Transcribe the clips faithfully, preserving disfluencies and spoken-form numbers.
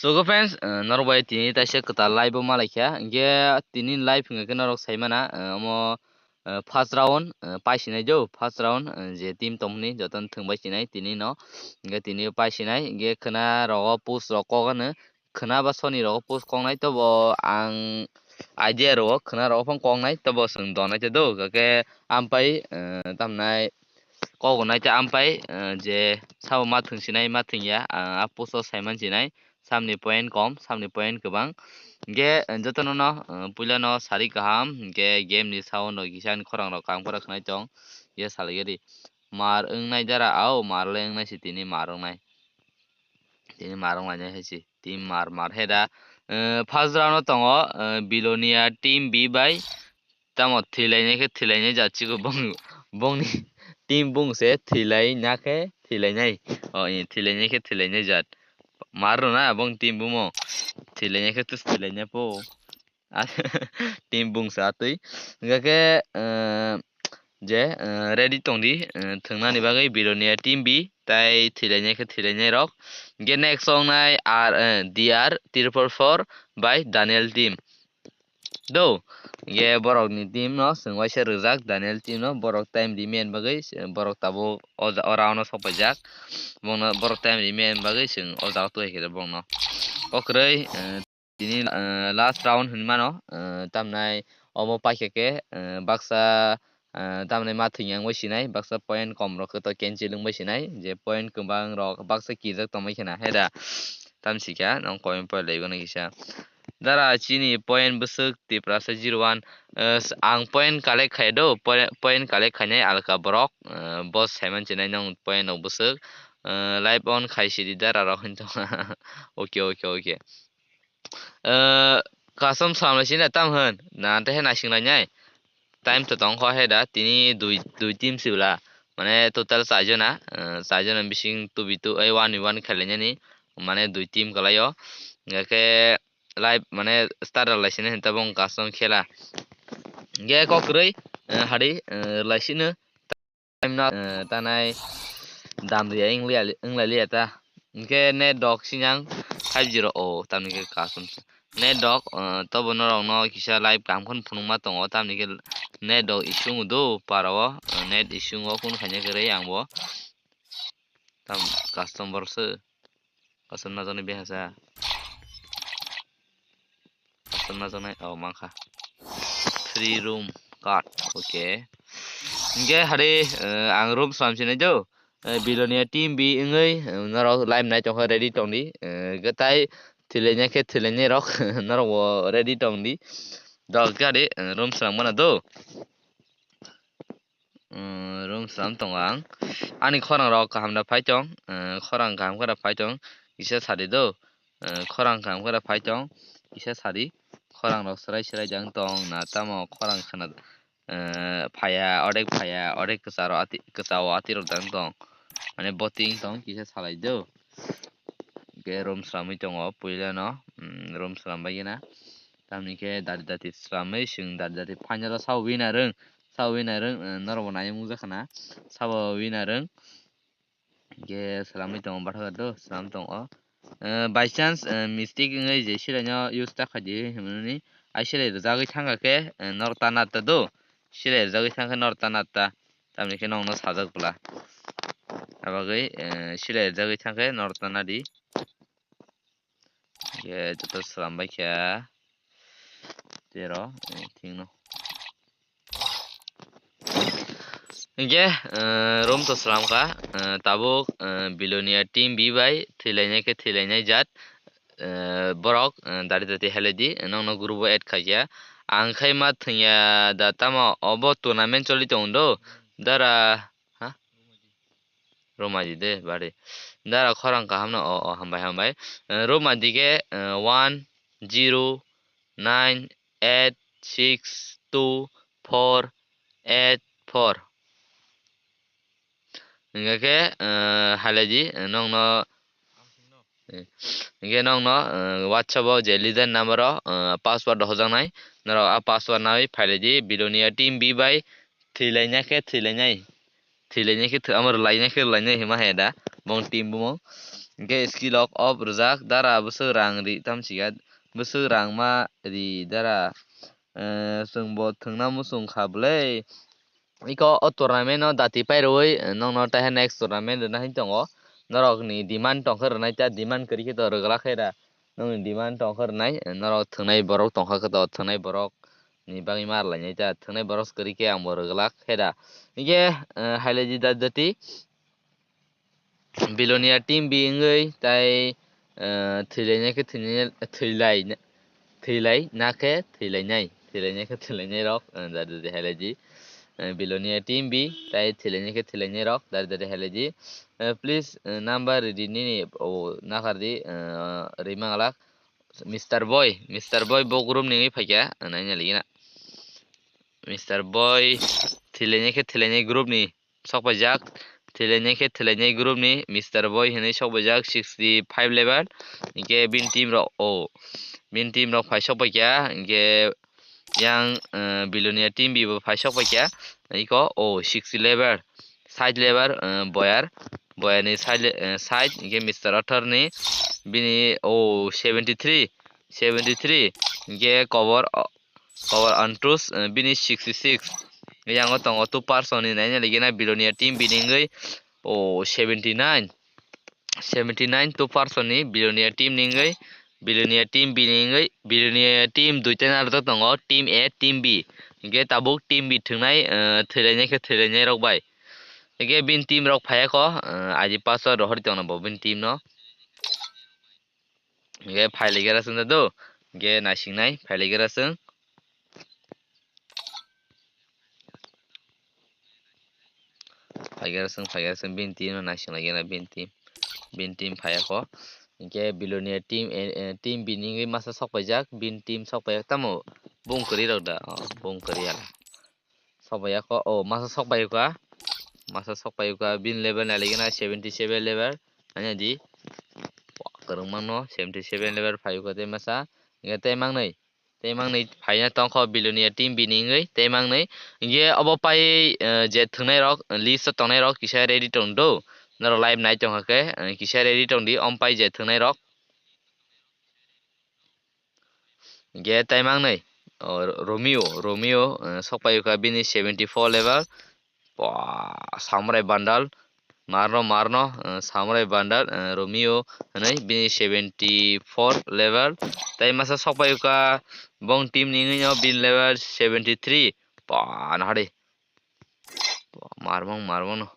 Logo fans, eh, norok bai tini taisa kwtal live o malaikha. Hinkhe tini live hinkhe norok saimana, eh, omo, eh, first round, eh, paisinai do, first round, eh, je team tongmani jotono thwngbai sinai tini no. Hinkhe tini paisinai, hinkhe khwna rogo push rok kok ano, khwna ba soni rogo push koknai, tobo ang idea rogo khwna rogo phang koknai, tobo chwng donai te do, hinkhe ampai, eh, tamnai kok wnai te ampai, eh, je sabo ma thwngsinai ma thwngya, ah, a push o saiman sinai. Samni point kom, samni point kwbang. Hinkhe, eh, jotono no, eh, puila no sari kaham, hinkhe game ni sound rok kisa ani khorang rok kaham khorang khwnai tong. Hinkhe salai gari. Mar wngnai dara, au, mar le wngnai si tini mar wngnai. Tini mar wnglainai hai si. Team mar mar he da. Eh, first round o tongo, eh, Bilonia team B bai. Tamo thwilainai khe thwilainai jat chikho bong, bongni team bung se thwilaina khe thwilainai. O, i thwilainai khe thwilainai jat. Mar rwna bong team bumo. Thwilainai khe tus thwilainai po. Team bung sa twi. Hinkhe, eh, je, eh, ready tongdi, eh, thwngnani bagwi Bilonia team B, tai thwilainai khe thwilainai rok. Hinkhe next songnai R, eh, D R triple four by Daniel team. Do, hinkhe borokni team no chwng waisa rwjak, Daniel team no borok time remain bagwi, borok tabuk o ja-, o round o sokpaijak. Bongno borok time remain bagwi chwng o jaga twi khe bongno. O kwrwi, eh, tini, eh, last round hinwi mano, eh, tamnai omo paikha khe, eh, baksa, eh, tamnai ma thwngya wngwi sinai, baksa point kom rok khe to cancel wngwi sinai, je point kwbang rok baksa kijak tongwi khena, he da? Tamsi kha, nong point point laibo no kisa. Dara chini point bwswk Tiprasa zero one, eh, s-, ang point collect khai do, point, point collect khainai alka borok, eh, boss saiman chinai nong point rok bwswk, eh, live on khai sidi dara rok hinto. Okay, okay, okay. Eh, custom swlamlai sina tam hwn. Na, tei he naising lainai. Time to tong kho he da. Tini dui, dui team si bwla. Mane total char jona. Eh, char jona bising two v two, eh, one v one khe lainani. Mane dui team kwlaio. Hingkhe live mane start rwlai sina hinta bong custom khela. Hingkhe kok kwrwi, eh, hari, eh, rwlai sino. Time no, eh, tanai dam riya wng liya, wng lai liya ta. Hingke net dok sinyang five zero o, tamni ke custom se. Net dok, eh, tobo norok no kisa live kaham kheno phunukma tongo, tamni ke net dok issue wng do para o, eh, net issue wng o kunu khaina kwrwi ang bo. Tam custom borok se. Custom na jani behasa. Custom na janai, oh, mankha. Free room card, okay. Hingke hari, eh, ang room slam sinai do. Eh, Bilonia team B wngwi, eh, norok live nai tongkha ready tongdi. Eh, gtai thwilainai khe thwilainai rok norok bo ready tongdi. Dok gari, eh, room slam mana do. Mm, room slam tongo ang. Ani khorang rok kaham da phai tong, eh, khorang kaham khe da phai tong, kisa sadi do. Eh, khorang kaham khe da phai tong, kisa sadi. Khorang rok serai serai jang tong, na tamo khorang khna, eh, phaya, odek phaya, odek kwcharo ati, kwchao ati rok jang tong. Mane boting tong, kisa salai do. Hingke room slamwi tongo puila no, mm, room slam bai gana. Tamni khe dati dati slamwi chwng dati dati final o sabo winner wng, sabo winner wng, eh, norok bo nai mungjakha na, sabo winner wng. Hingke slamwi tongo, bathakar do slam tongo. Eh, by chance, eh, mistake wngwi je silai no use ta khaidi hinmani, ai silai rwjagwi thangkha khe, eh, norok ta na ta do, silai rwjagwi thangkhe norok ta na ta. Tamni khe nokno sajak bwla. Abagwi, eh, silai rwjagwi thangkhe norok ta nadi. Ye joto slam bai kha. Tero, eh, thingno. Hingke, eh, room to slam kha, eh, tabuk, eh, Bilonia team B bai thwilainai khe thwilainai jat. Eh, borok, eh, dari dati helai di, nokno group o add khaikha. Ang khai ma thwngya da tamo obo tournament choli tong do. Dara, ha? Roma di de, bari. Dara khorang kaham no, o, o, hambai, hambai. Eh, Roma di khe, eh, one zero nine eight six two four eight four. Hingke khe, eh, halai di, eh, nokno, eh, hingke nokno, eh, WhatsApp o je leader number o, eh, password hojaknai, norok a password nawi phailai di, Bilonia team B bai thwilaina khe thwilainai, thwilaina khe thwi-, amo rwlaina khe rwlainai hima he da, bong team bumung. Hingke skill rok off rwjak, dara bwswk rang ri tamsiya, bwswk rang ma ri dara. Eh, chwngbo thwngna muchung kha bwle. Iko o tournament no dati pairwi, eh, nokno taiha next tournament rwna hin tongo. Norokni demand tongkha rwnai ta, demand kwrwi khe to rwgwlak khe da. Nokni demand tongkha rwnai, eh, norok thwngnai borok tongkha khe to, thwngnai borok ni bagwi ma rwlainai ta, thwngnai borok kwrwi khe ang bo rwgwlak khe da. Hingke, eh, hailai di da dati. Bilonia team B wngwi tai, eh, thwilainai khe thwinai, thwilai, thwilai na khe thwilainai, thwilainai khe thwilainai rok, eh, da, da, da, hailai di. Eh, Bilonia team B tai thwilainai khe thwilainai rok, da, da, da, hailai di. Eh, please, eh, number ridi nini, o, nakhar di, eh, rimang alak. Mister Boy, Mister Boy bo group ni wngwi phaikha, naina ligina. Mister Boy, thwilainai khe thwilainai group ni sokpaijak, thwilainai khe thwilainai group ni Mister Boy hinwi sokpaijak, sixty five level. Hinkhe bini team rok, o, bini team rok phai sokpaikha, hinkhe yang, eh, Bilonia team B bo phai sokpaikha, iko, o, sixty level, side level, eh, Boyar, Boyar ni side le-, eh, side, hinkhe Mister Athar ni bini, o, seventy three, seventy three, hinkhe Kobor, o, Power Antus, eh, bini sixty six. Yang o tongo two person ni naina ligina Bilonia team bini wngwi, o, seventy nine. Seventy nine two person ni Bilonia team ni wngwi, Bilonia team bini wngwi, Bilonia team duita narwjak tongo, team A, team B. Hinkhe tabuk team B thwngnai, eh, thwilainai khe thwilainai rok bai. Hinkhe bini team rok phaiya kho, eh, aji paso rohorwi tongno bo bini team no. Hinkhe phailaikhe rasing da do. Hinkhe naisingnai, phailaikhe rasing. Phaikhe rasing, phaikhe rasing, bini team no naisinglaikhe na bini team. Bini team phaiya kho. Hinkhe Bilonia team, eh, eh, team bini wngwi masa sokpaijak, bini team sokpaijak. Tamo bung kwrwi rok da? Oh, bung kwrwi ya. Sokpaiya kho, o, masa sokpaiya kha. Masa sokpaiya kha, bini level nailigena seventy seven level. Nanya di. Wah, kwrwngmano seventy seven level phaiyukha tei masa. Hinkhe tei mangnwi. Tei mangnwi phaina tongkho Bilonia team bini wngwi tei mangnwi. Hinkhe obo pai, eh, je thwngnairok, list o tongnairok kisa ready tongdo. Norok live nai tongkha khe, eh, kisa ready tongdi, om pai je thwngnairok. Hinkhe tei mangnwi, o, Romeo, Romeo, eh, sokpaiukha bini seventy four level. Wah, Samurai Bandal, marno, marno, eh, Samurai Bandal, eh, Romeo hwnwi bini seventy four level. Tei masa sokpaiukha bong team ni wngwino bini level seventy three. Wah, nahari. Marmong, marmong no.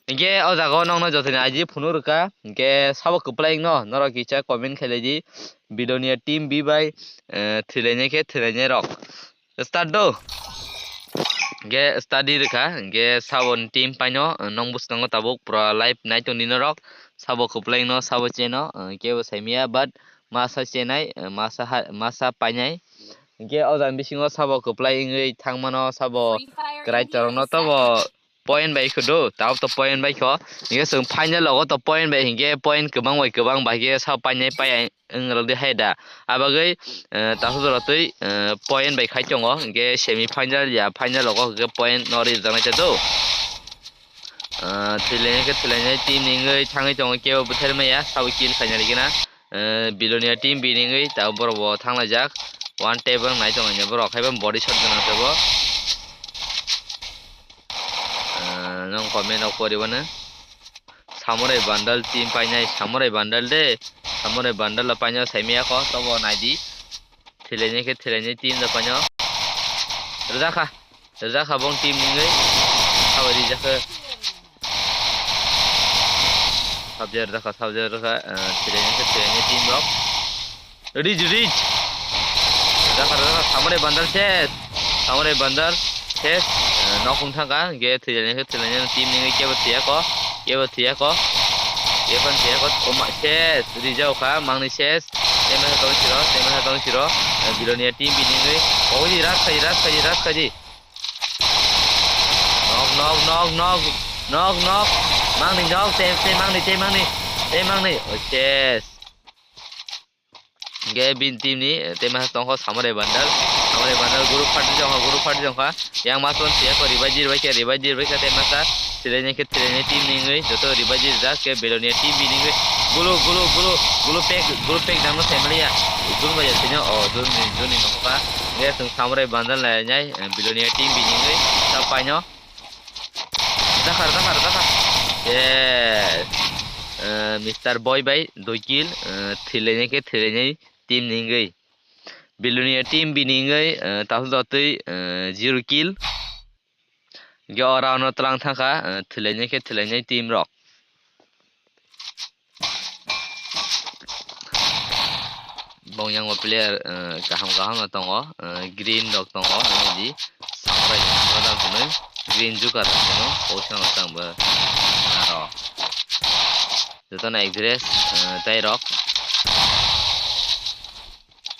Hinkhe o jaga o nokno jotono I G phunuk rwkha. Hinkhe sabo kwplai wngno norok kisa comment khailai di. Bilonia team B bai, eh, thwilainai khe thwilainai rok. Start do. Hinkhe start di rwkha. Hinkhe sabo ni team paino, eh, nong bwskango tabuk pura live nai tongdi norok. Sabo kwplai wngno, sabo cheno, eh, kebo saimaya, but masa chenai, eh, masa ha-, masa painai. Hinkhe o jang bisingo sabo kwplai wngwi thangmano, sabo kwrai torokno tobo point bai kho do, tabuk to point bai kho. Hinkhe chwng final logo to point bai hinkhe point kwbang bai kwbang bai khe sabo painai pai wng rwdi hai da. Abagwi, eh, taso jora twi, eh, point bai khai tongo, hinkhe semi final ya final logo hinkhe point no rijak nai ta do. Ah, thwilainai khe thwilainai team ni wngwi thangwi tongo, kebo bwtharwi maya, sabo kill khaina rikhe na. Eh, Bilonia team bini wngwi tabuk borok bo thanglaijak. One tap wng nai tongo borok, haiba body shot gwnang tebo. Eh, nong comment rok pori bano. Samurai Bandal team painai, Samurai Bandal de. Samurai Bandal lo painai saimaya kho, tobo naidi. Thwilainai khe thwilainai team da paino. Rwjakha. Rwjakha bong team ni wngwi. Sabo rijakha. Sabja rwjakha, sabja rwjakha. Eh, thwilainai khe thwilainai team rok. Rij, rij. Rwjakha, rwjakha. Samurai Bandal ses. Samurai Bandal ses. Eh, nok wng thangkha. Ge thwilainai khe thwilainai team ni wngwi kebo thwiyakho. Kebo thwiyakho. Kebo thwiyakho. Oma ses. Rijakha. Mangni ses. Tei masa tong siro, tei masa tong siro. Eh, Bilonia team bini wngwi. Ogi ras khaji, ras khaji, ras khaji. Nok, nok, nok, nok. Nok, nok. Mangni nok, tei, tei mangni, tei mangni. Tei mangni. O ses. Ge bin team ni, tei masa tongkho Samurai Bandal. Samrai bandal group party jongkha, group party jongkha. Yang mas on siya ko ribai jir bai khe, ribai jir bai khe tei masa. Thilai nai khe thilai nai team ni wngwi joto ribai jir jak khe Belonia team bini wngwi. Gulu, gulu, gulu, gulu pek, gulu pek dangno sai maliya. Jun bai ya sino, o, jun ni, jun ni nokha. Nge sung Samrai bandal lai nai, eh, Belonia team bini wngwi. Ta paino. Dakhar, dakhar, dakhar. Yes. Eh, Mister Boy bai dui kill, eh, thilai nai khe thilai nai team ni wngwi. Belonia team bini wngwi, eh, tasu jotwi, eh, zero kill. Ge o round o tlang thangkha, eh, thilai nai khe thilai nai team rok. Bong yango player, eh, kaham kaham no tongo, eh, green rok tongo, eh, di Samrai ni sora dal hwnwi green juka rok hwno, o sano tangbo aro jotono address, eh, tai rok.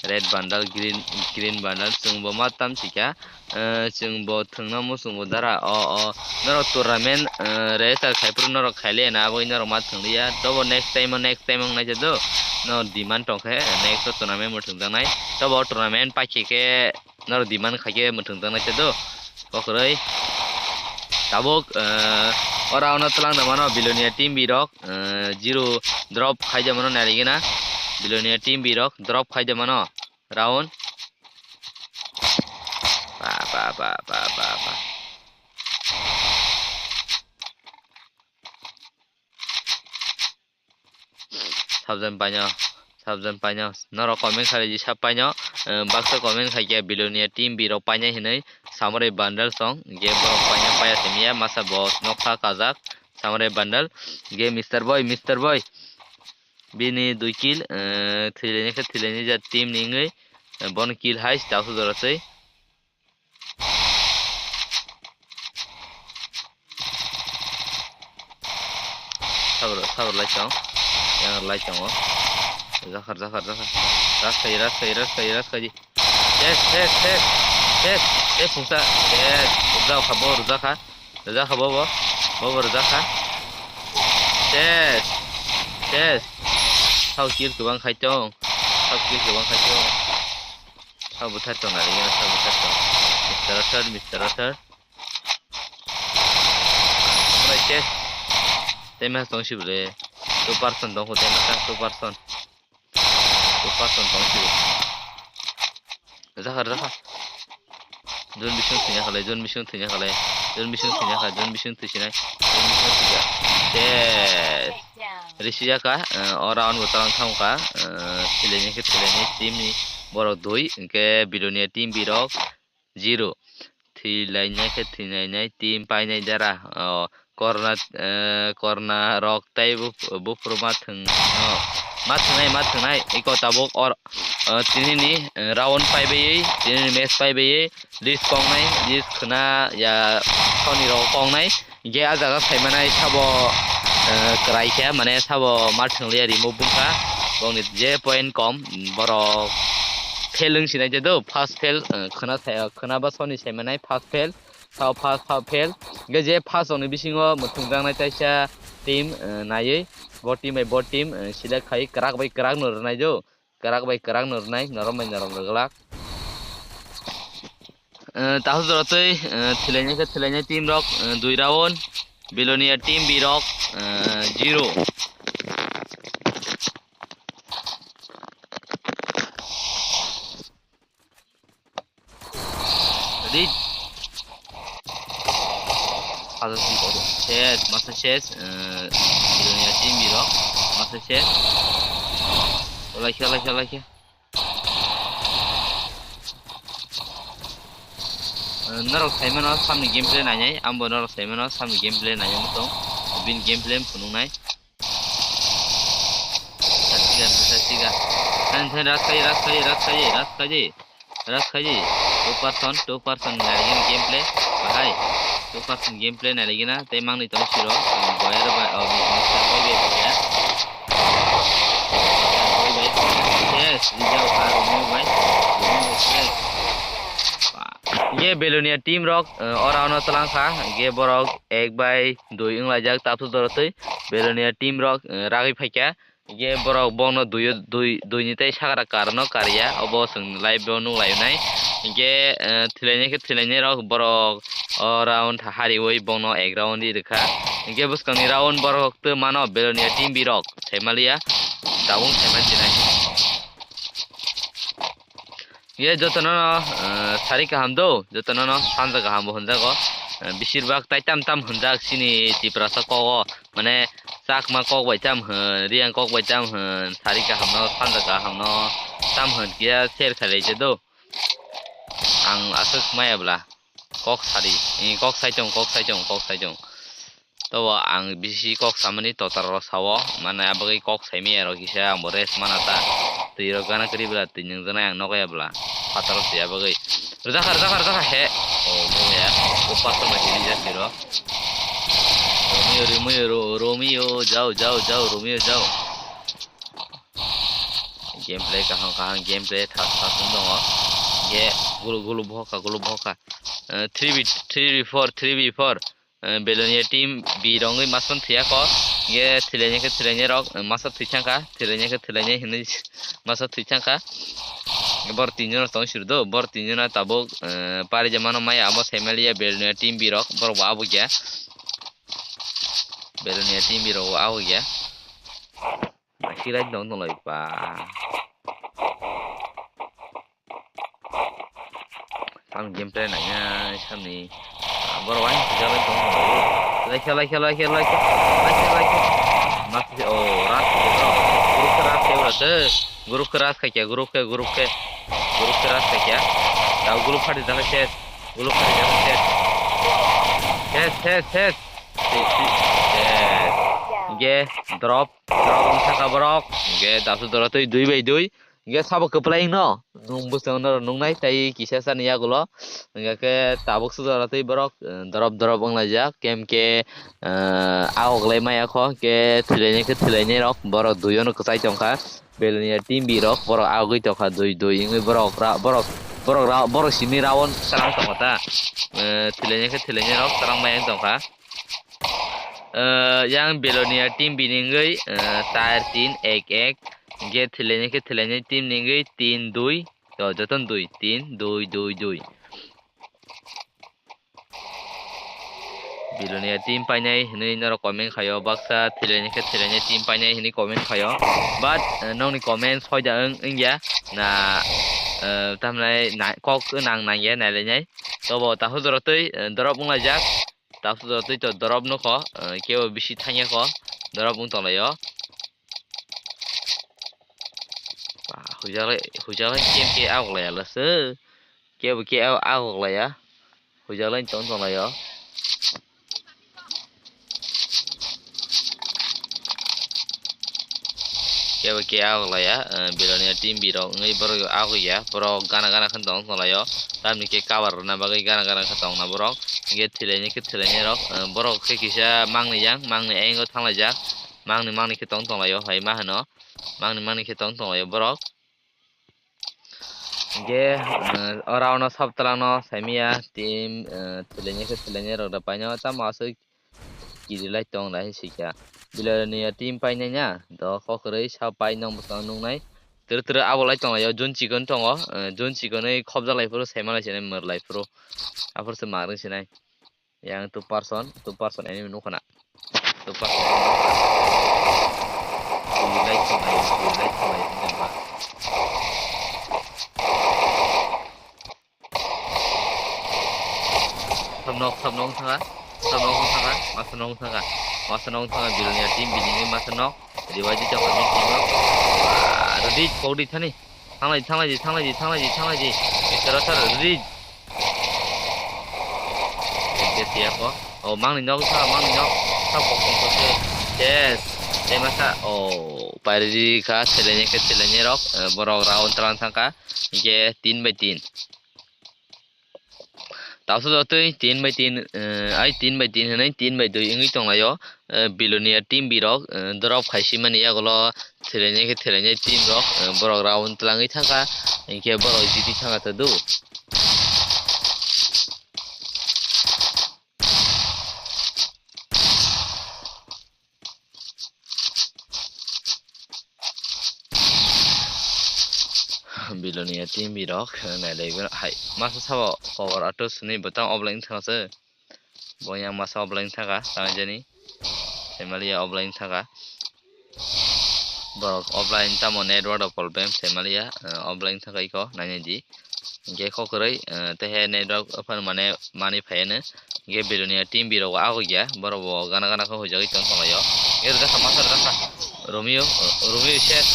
Red bundle, green, green bundle, chwngbo ma tam sikha, eh, chwngbo thwngna muchungbo dara, o, o, norok tournament, eh, register khai phuru norok khaile na, aboni norok ma thwng liya, dobo next time o, next time o wngnaisa do, no demand tongkhe, next o tournament bo thwngjaknai, dobo tournament paikhe khe, norok demand khaikhe mwthwng jaknai se do. Kokroi. Tabuk, eh, o round o twlang da mano Belonia team birok, eh, zero drop khaida mano narigena. Belonia team birok drop khaida mano. Round. Ba, ba, ba, ba, ba, ba. Sabjan paino, sabjan paino. Norok comment khaidi sab paino, eh, baksa comment khaikhe Belonia team birok painai hinwi Samurai bundle song, je borok paina paya temiya, masa bo nokha kajak, Samurai bundle, je Mister Boy, Mister Boy. Bini dui kill, eh, thwilaini khe thwilaini ja team ni wngwi, eh, bono kill hai, tasu jora se. Sabro, sabro lai chong. Yang lai chongo. Jakhar, jakhar, jakhar. Ras khai, ras khai, ras khai, ras khai. Yes, yes, yes. Yes, yes, pungsa. Yes, rujak kha bo, rujak kha. Rujak kha bo, bo. Bo, bo rujak kha. Yes. Yes. Sao kill kwbang khai tong. Sao kill kwbang khai tong. Sao buthar tong nari, sao buthar tong. Mister Arthur, Mister Arthur. Orai test. Tei ma tong si bwle. Two person tong kho, tei ma tang two person. Two person tong si bwle. Jakhar, jakhar. Jon bising thwina khalai, jon bising thwina khalai. Jon bising thwina khalai, jon bising thwisinai. Jon bising thwija. Test. Risi jaka, eh, o round bo talang thangkha, eh, thwilaini khe thwilaini team ni borok dui, hinkhe Belonia team birok zero. Thwilainai khe thwinainai team painai dara. O, korna, eh, korna rok tei buf-, buphuru ma thwng, no, ma thwngnai, ma thwngnai. Iko tabuk or, eh, tinini, eh, round paibaiwi, tinini match paibaiwi, list kongnai, list khwna ya soni rok kongnai. Hinkhe ah jaga saimanai sabo, eh, kwrai khe, mane sabo ma thwngliya remove wngkha. Bongni je point kom, borok fail wngsinai je do, first fail, eh, khwna sai, khwna ba soni saimanai first fail, sao first, sao fail. Hinkhe je first rokni bisingo mwthwngjaknai taisa team, eh, naiwi, bo team bai bo team, eh, select khai kwrak bai kwrak no rwnai do. Kwrak bai kwrak no rwnai, norom bai norom rwglak. Eh, tasu jora twi, eh, thwilainai khe thwilainai team rok, eh, dui round, Belonia team birok, eh, zero. Ready? Ses, masa ses, eh, Belonia team birok, masa ses. Olaikhe, olaikhe, olaikhe. Eh, norok saimano samni gameplay nainai, ambo norok saimano samni gameplay nainai motong, bini gameplay phunuknai. Sasiga, sasiga. Thani, thani, ras khaji, ras khaji, ras khaji, ras khaji. Ras khaji. Two person, two person naligina gameplay. Bahai. Two person gameplay naligina. Tei mangni tong siro. Boyar bai, oh, Mister Boy bai boyar. Boy bai. Yes, rijao kha, Romeo bai. Romeo bai, yes. Ba. Ye Belonia team rok, eh, ora ono tlang kha. Ye borok ek bai dui wng laijak, tapsu dorotwi. Belonia team rok, eh, ragwi phaikha. Hinkhe borok bongno dui, dui, dui ni tei sakra karno karya, obo chwng live o nuk lainai. Hinkhe, eh, thwilainai khe thwilainai rok borok o round hariwi bongno ek round ri rwkha. Hinkhe bwskangni round borok twi mano Belonia team birok Saimalia tabuk saiman sinai. Ye jotono no, eh, sari kaham do, jotono no sanja kaham bo hwnjago. Eh, bisir bak tai tam tam hwnjak chini Tiprasa kogo, mane Chakma kok bai tam hwn, Riang kok bai tam hwn, sari kaham no, sanja kaham no tam hwn kiya share khailai se do. Ang aswk maya bla. Kok sari, eh, kok sai tong, kok sai tong, kok sai tong. Tobo ang bisi kok samani totar ro sao, mane abagwi kok sai maya ro kisa ang bo rest mana ta. Twi ro gana kri bla, twi nung jana ang nokya bla. Pataro si abagwi. Rwjakha, rwjakha, rwjakha, he. Oh, bo ya. Ko pataro ma hini ja siro. Romeo, Romeo, Ro-, Romeo, jao, jao, jao, Romeo, jao. Gameplay kaham kaham, gameplay thas thas wng tongo. Ge gulu gulu bohoka, gulu bohoka. Eh, three v three v four, three v four. Eh, Belonia team B rongwi masong thwiya kho. Ge thwilainai khe thwilainai rok, eh, masa thwi thangkha, thwilainai khe thwilainai hinwi masa thwi thangkha. Bor tinjon tong sir do, bor tinjon tabuk, eh, pari jamano maya abo Saimalia Belonia team B rok, borok bo abo gya. Belonia team B rok bo abo gya. Nakirai dong tong lai pa. Sam gameplay nai nai samni. Boro wani sijak lai tong tong lai. Laikha, laikha, laikha, laikha. Laikha, laikha. Mas, oh, ras ko bro. Group ke ras ke bro te. Group ke ras ke kya? Group ke, group ke. Group ke ras ke kya? Tau group party dah ses. Group party dah ses. Ses, ses, ses. Ses, ses. Yes. Ge drop. Borok wng sakha borok. Hingke dasu dora twi dui bai dui. Hingke sabo kwplai wngno. Nwng bwskango norok nuknai tei kisa sani yagulo. Hingke tabuk sujara twi borok, eh, dorop dorop wnglaijak. Kemke, eh, agoklai maya kho. Hingke thwilainai khe thwilainai rok. Borok duiyono kwchai tongkha. Belonia team birok borok agogwi tongkha. Dui dui wngwi borok ra-, borok, borok ra-, borok simi round chwlang tongkha ta. Eh, thwilainai khe thwilainai rok chwlang maya wng tongkha. Eh, yang Belonia team bini wngwi, eh, tar tin ek ek, hingke thwilainai khe thwilainai team ni wngwi tin dui, to, joto dui, tin dui dui dui. Belonia team painai hinwi norok comment khaio, baksa thwilainai khe thwilainai team painai hinwi comment khaio, but, eh, nokni comment soida wng, wngya na, eh, tamhinai na, kok nang nangya nailainai, tobo takhuk jora twi, eh, dorop wnglaijak. Tabuk twi to dorop nukho, eh, kebo bisi thangya kho, dorop wng tonglaio. Ba, huijaklai, huijaklai kemke agoklai alase. Kebo ke agoklaiya. Huijaklai tong tonglaio. Kebo ke agoklaiya, eh, Belonia team birok wngwi borok agoya, borok gana gana khe tong tonglaio, tamni khe cover rwna bagwi gana gana khe tongna borok, hingkhe thwilainai khe thwilainai rok, eh, borok khe kisa mangni yang, mangni ayang o thanglaijak, mangni mangni khe tong tonglaio, hai ma hwno, mangni mangni khe tong tonglaio borok. Hingke, eh, o round o sab twlang no saimaya team, eh, thwilainai khe thwilainai rok da paino tamo aswk kirilai tong da hinwi swi kha. Belonia team painai na, do kok kwrwi sa pai nong bwskango nuknai. Twrwk twrwk abo lai tonglaio, jun chikon tongo, eh, jun chikonwi khopjak lai phuru saima lai sinai mwrwk lai phuru. Aphuru se mwrwk sinai. Yang two person, two person enemy nukho na. Two person enemy nukho na. Twi lai tonglaio, twi lai tonglaio, tongma. Sab nok, sab nok thanga, sab nok thanga, masa nok thanga, masa nok thanga, Belonia team bini masa nok, revive di chakra nok team nok. Ah, ready, kok di thani. Thanglai, thanglai di, thanglai di, thanglai di, thanglai di. Ekara sar, ready. Yes, yes, yes, oh. Oh, mangni nok sa, mangni nok. Sa, kok, kok, kok, kok. Yes. Tei masa, oh, pairi kha, selenya khe, selenya rok, eh, borok round tlang thangkha. Hingke tin bai tin. Tabuk jotoi tin bai tin, eh, ai tin bai tin hinwi tin bai dui wngwi tonglaio, eh, Belonia team birok, eh, drop khaisi mani yagulo thwilainai khe thwilainai team rok, eh, borok round twlangwi thangkha, hinkhe borok jiti thangkha ta do. Bilonia team birok, eh, nailai bo hai. Masa sabo cover ato sini botang offline thangse. Bo yang masa offline thaka, tang jani. Saimalia offline thaka. Borok offline tamo network rok problem saimalia, eh, offline thaka iko, naina di. Hingke kok kwrwi, eh, tehe network phano mane mani phaiya no. Hingke Bilonia team birok bo agoi ya, borok bo gana gana khe huijagwi tong tonglaio. Hingke rwjakha masa rwjakha. Romeo, eh, Romeo ses,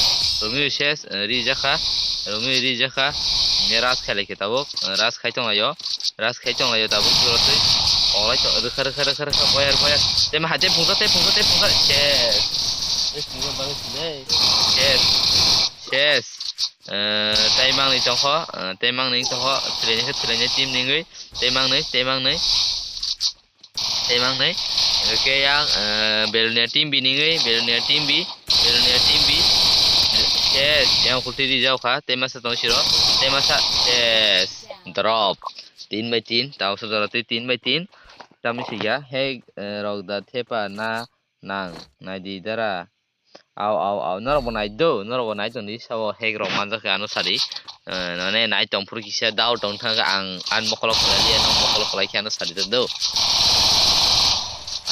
Romeo ses, eh, rijakha. Romeo rijakha. Hingke ras khailai khe tabuk, eh, ras khai tonglaio. Ras khai tonglaio tabuk jora twi. Tonglai tong, rwkha, rwkha, rwkha, rwkha, boyar, boyar. Tei ma hai, tei phungsa, tei phungsa, tei phungsa. Ses. Tei phungsa bagwi sile. Ses. Ses. Eh, tei mangni tongkho, eh, tei mangni tongkho, thwlaini khe thwlaini team ningwi, tei mangni, tei mangni, tei mangni. Hwnkhe yang, eh, Belonia team B ningwi, Belonia team B, Belonia team B. Yes, yang kulti di jao kha, tei masa tong siro, tei masa, yes, drop. Tin bai tin, tao sa jora twi tin bai tin. Tamni siya, hey, eh, rok da thepa na nang, nai di dara. Au, au, au, norok bo nai do, norok bo nai tong di, sabo hack rok manjak khe ano sadi. Eh, nane nai tong phuru kisa dao tong thang khe ang ani mokolo khlai liya, nang mokolo khlai khe ano sadi do.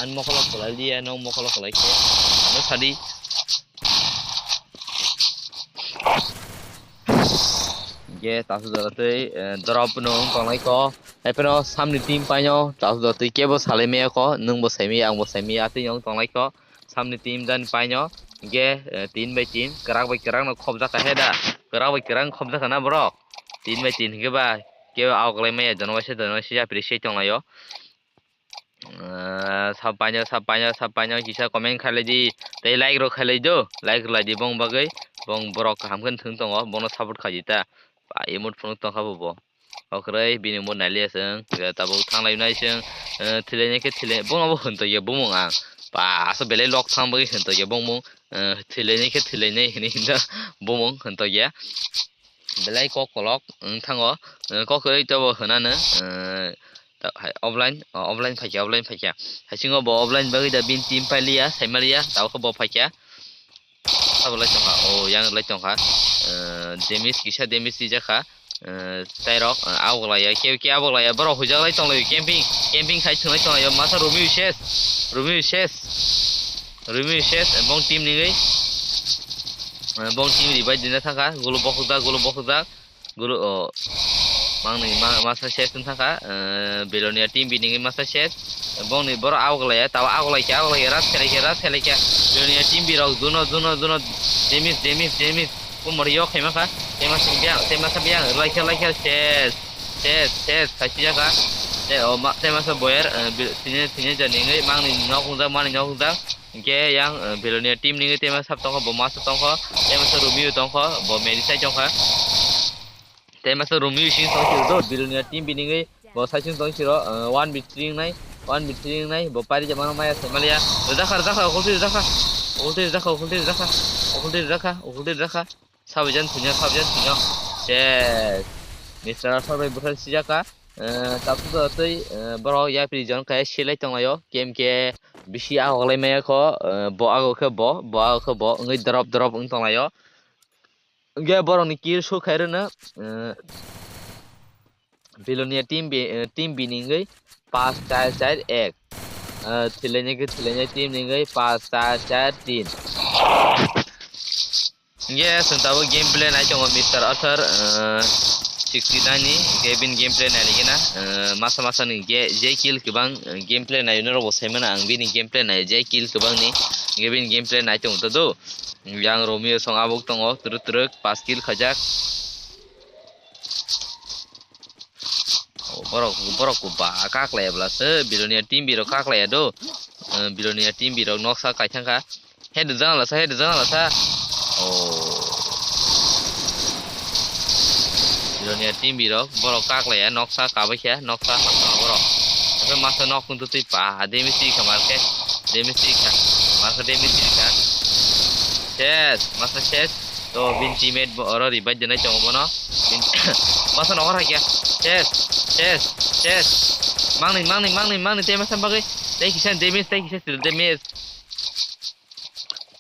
Ani mokolo khlai liya, nang mokolo khlai khe ano sadi. Ge tasu jora tei, eh, drop no wng tongnai ko. Hai phano samni team paino tasu jora tei kebo salai maya ko, nwng bo sai maya, ang bo sai maya, atwi wng tongnai ko. Samni team jani paino, hingke, eh, tin bai tin, kwrak bai kwrak no khobjak kha he da, kwrak bai kwrak khobjak kha na borok, tin bai tin hingke ba, kebo auklai maya, jono waisa, jono waisa yapri se tonglaio. Eh, sab paino, sab paino, sab paino, kisa comment khailai di, tei like rok khailai do, like rok lai di bong bagwi, bong borok kaham khe thwng tongo, bono support khaidi ta, ba emote phunuk tongkha bo bo. Okroi bini mo nailiya chwng, tabuk thanglai nai chwng, eh, thwilainai khe thwilai, bono bo hwn tokya bumung ang. Ba, aswk belai lok thang bagwi hwn tokya bumung, eh, thwilainai khe thwilainai hinwi hinda bumung hwn tokya. Belai kok kolok wng thango, eh, kok kwrwi tobo hwnano, eh, ta-, hai, offline, oh, offline phaikya, offline phaikya. Haisingo bo offline bagwi da bini team pailiya, saimaliya, tabuk bo phaikya. Sabo lai tongkha, o yang lai tongkha. Eh, damage kisa damage rijak kha. Eh, tairok, eh, abok laiya, ke, ke abok laiya, borok huijak lai tonglaio, camping, camping khai thwnglai tonglaio, masa Romeo ses, Romeo ses, Romeo ses, eh, bong team ningwi, eh, bong team revive dina thangkha, guluk bokhokjak, guluk bokhokjak. Guru, o, mangni ma-, masa ses wng thangkha, eh, Belonia team B ningwi masa ses. Bongni borok auklaiya, tabo auklaikha, auklaikha, ras khelaikha, ras khelaikha. Belonia team B rok, juno, juno, juno, damage, damage, damage. Kumor yok khaima kha, tema sing biang, tema sa biang, laikha, laikha, ses, ses, ses, khaisi jaka. Te, o, ma, tema sa boyer, eh, bi-, tini, tini ja ningwi, mangni nok wngjak, mani nok wngjak. Hingke yang, eh, Belonia team ningwi tema sab tongkha, bo masa tongkha, tema sa Romeo tongkha, bo Mary sai tongkha. Tei masa Romeo sing tong siro do, Belonia team B ningwi bo sai sing tong siro, eh, one v three wngnai, one v three wngnai, bo pari jamano maya saimalia. Rwjakha, rwjakha, okolti rwjakha, okolti rwjakha, okolti rwjakha, okolti rwjakha, okolti rwjakha. Sabijan thunyo, sabijan thunyo. Yes. Mister Arthur bai bwthar sijaka. Eh, tabuk twi, eh, borok yapri jon kaya silai tonglaio. K M K bisi agoklai maya kho, eh, bo ago khe bo, bo ago khe bo, wngwi drop, drop wng tonglaio. Hingke borokni kill show khairwno, eh, Belonia team B, eh, team B ningwi pas char char ek. Eh, thwilainai khe thwilainai team ningwi pas char char tin. Hingke chwng tabuk gameplay nai tongo Mister Arthur, eh, sixty nine ni, hingke bini gameplay nai ligina, eh, masa masa ni ge-, je kill kwbang, eh, gameplay nai norok bo sai mano ang bini gameplay nai je kill kwbang ni, hingke bini gameplay nai tongo to do. Yang Romeo song abuk tongo, twrwk twrwk, pas kill khaijak. O, borok, borok ba kaklai bwla se, Belonia team B rok kaklai do. Eh, Belonia team B rok noksa kaithang kha. Head jang lasa, head jang lasa. O. Belonia team B rok, borok kaklai ya, noksa kabai kha, noksa borok. Masa nok kuntu twi pa, damage twi kha marke, damage twi kha, marke damage twi kha. Ses, masa ses. To, bin teammate bo oro revive denai tongo bono. Bin, masa nokar hakya. Ses, ses, ses. Mangni, mangni, mangni, mangni, tei masa bagwi. Tei kisa damage, tei kisa damage.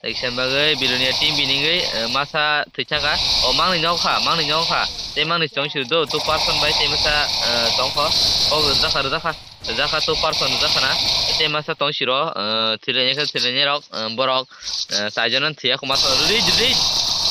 Eksen bagwi Bilonia team binigwi, eh, masa thwichaka. O mangni nokha, mangni nokha. Tei mangni chong sir do, two person bai tei masa, eh, tongkho. Kok rwjakha, rwjakha. Rwjakha two person rwjakha na. Tei masa tong siro, eh, thwilainai khe thwilainai rok, eh, borok, eh, chaijon thwiya kho masa release, release.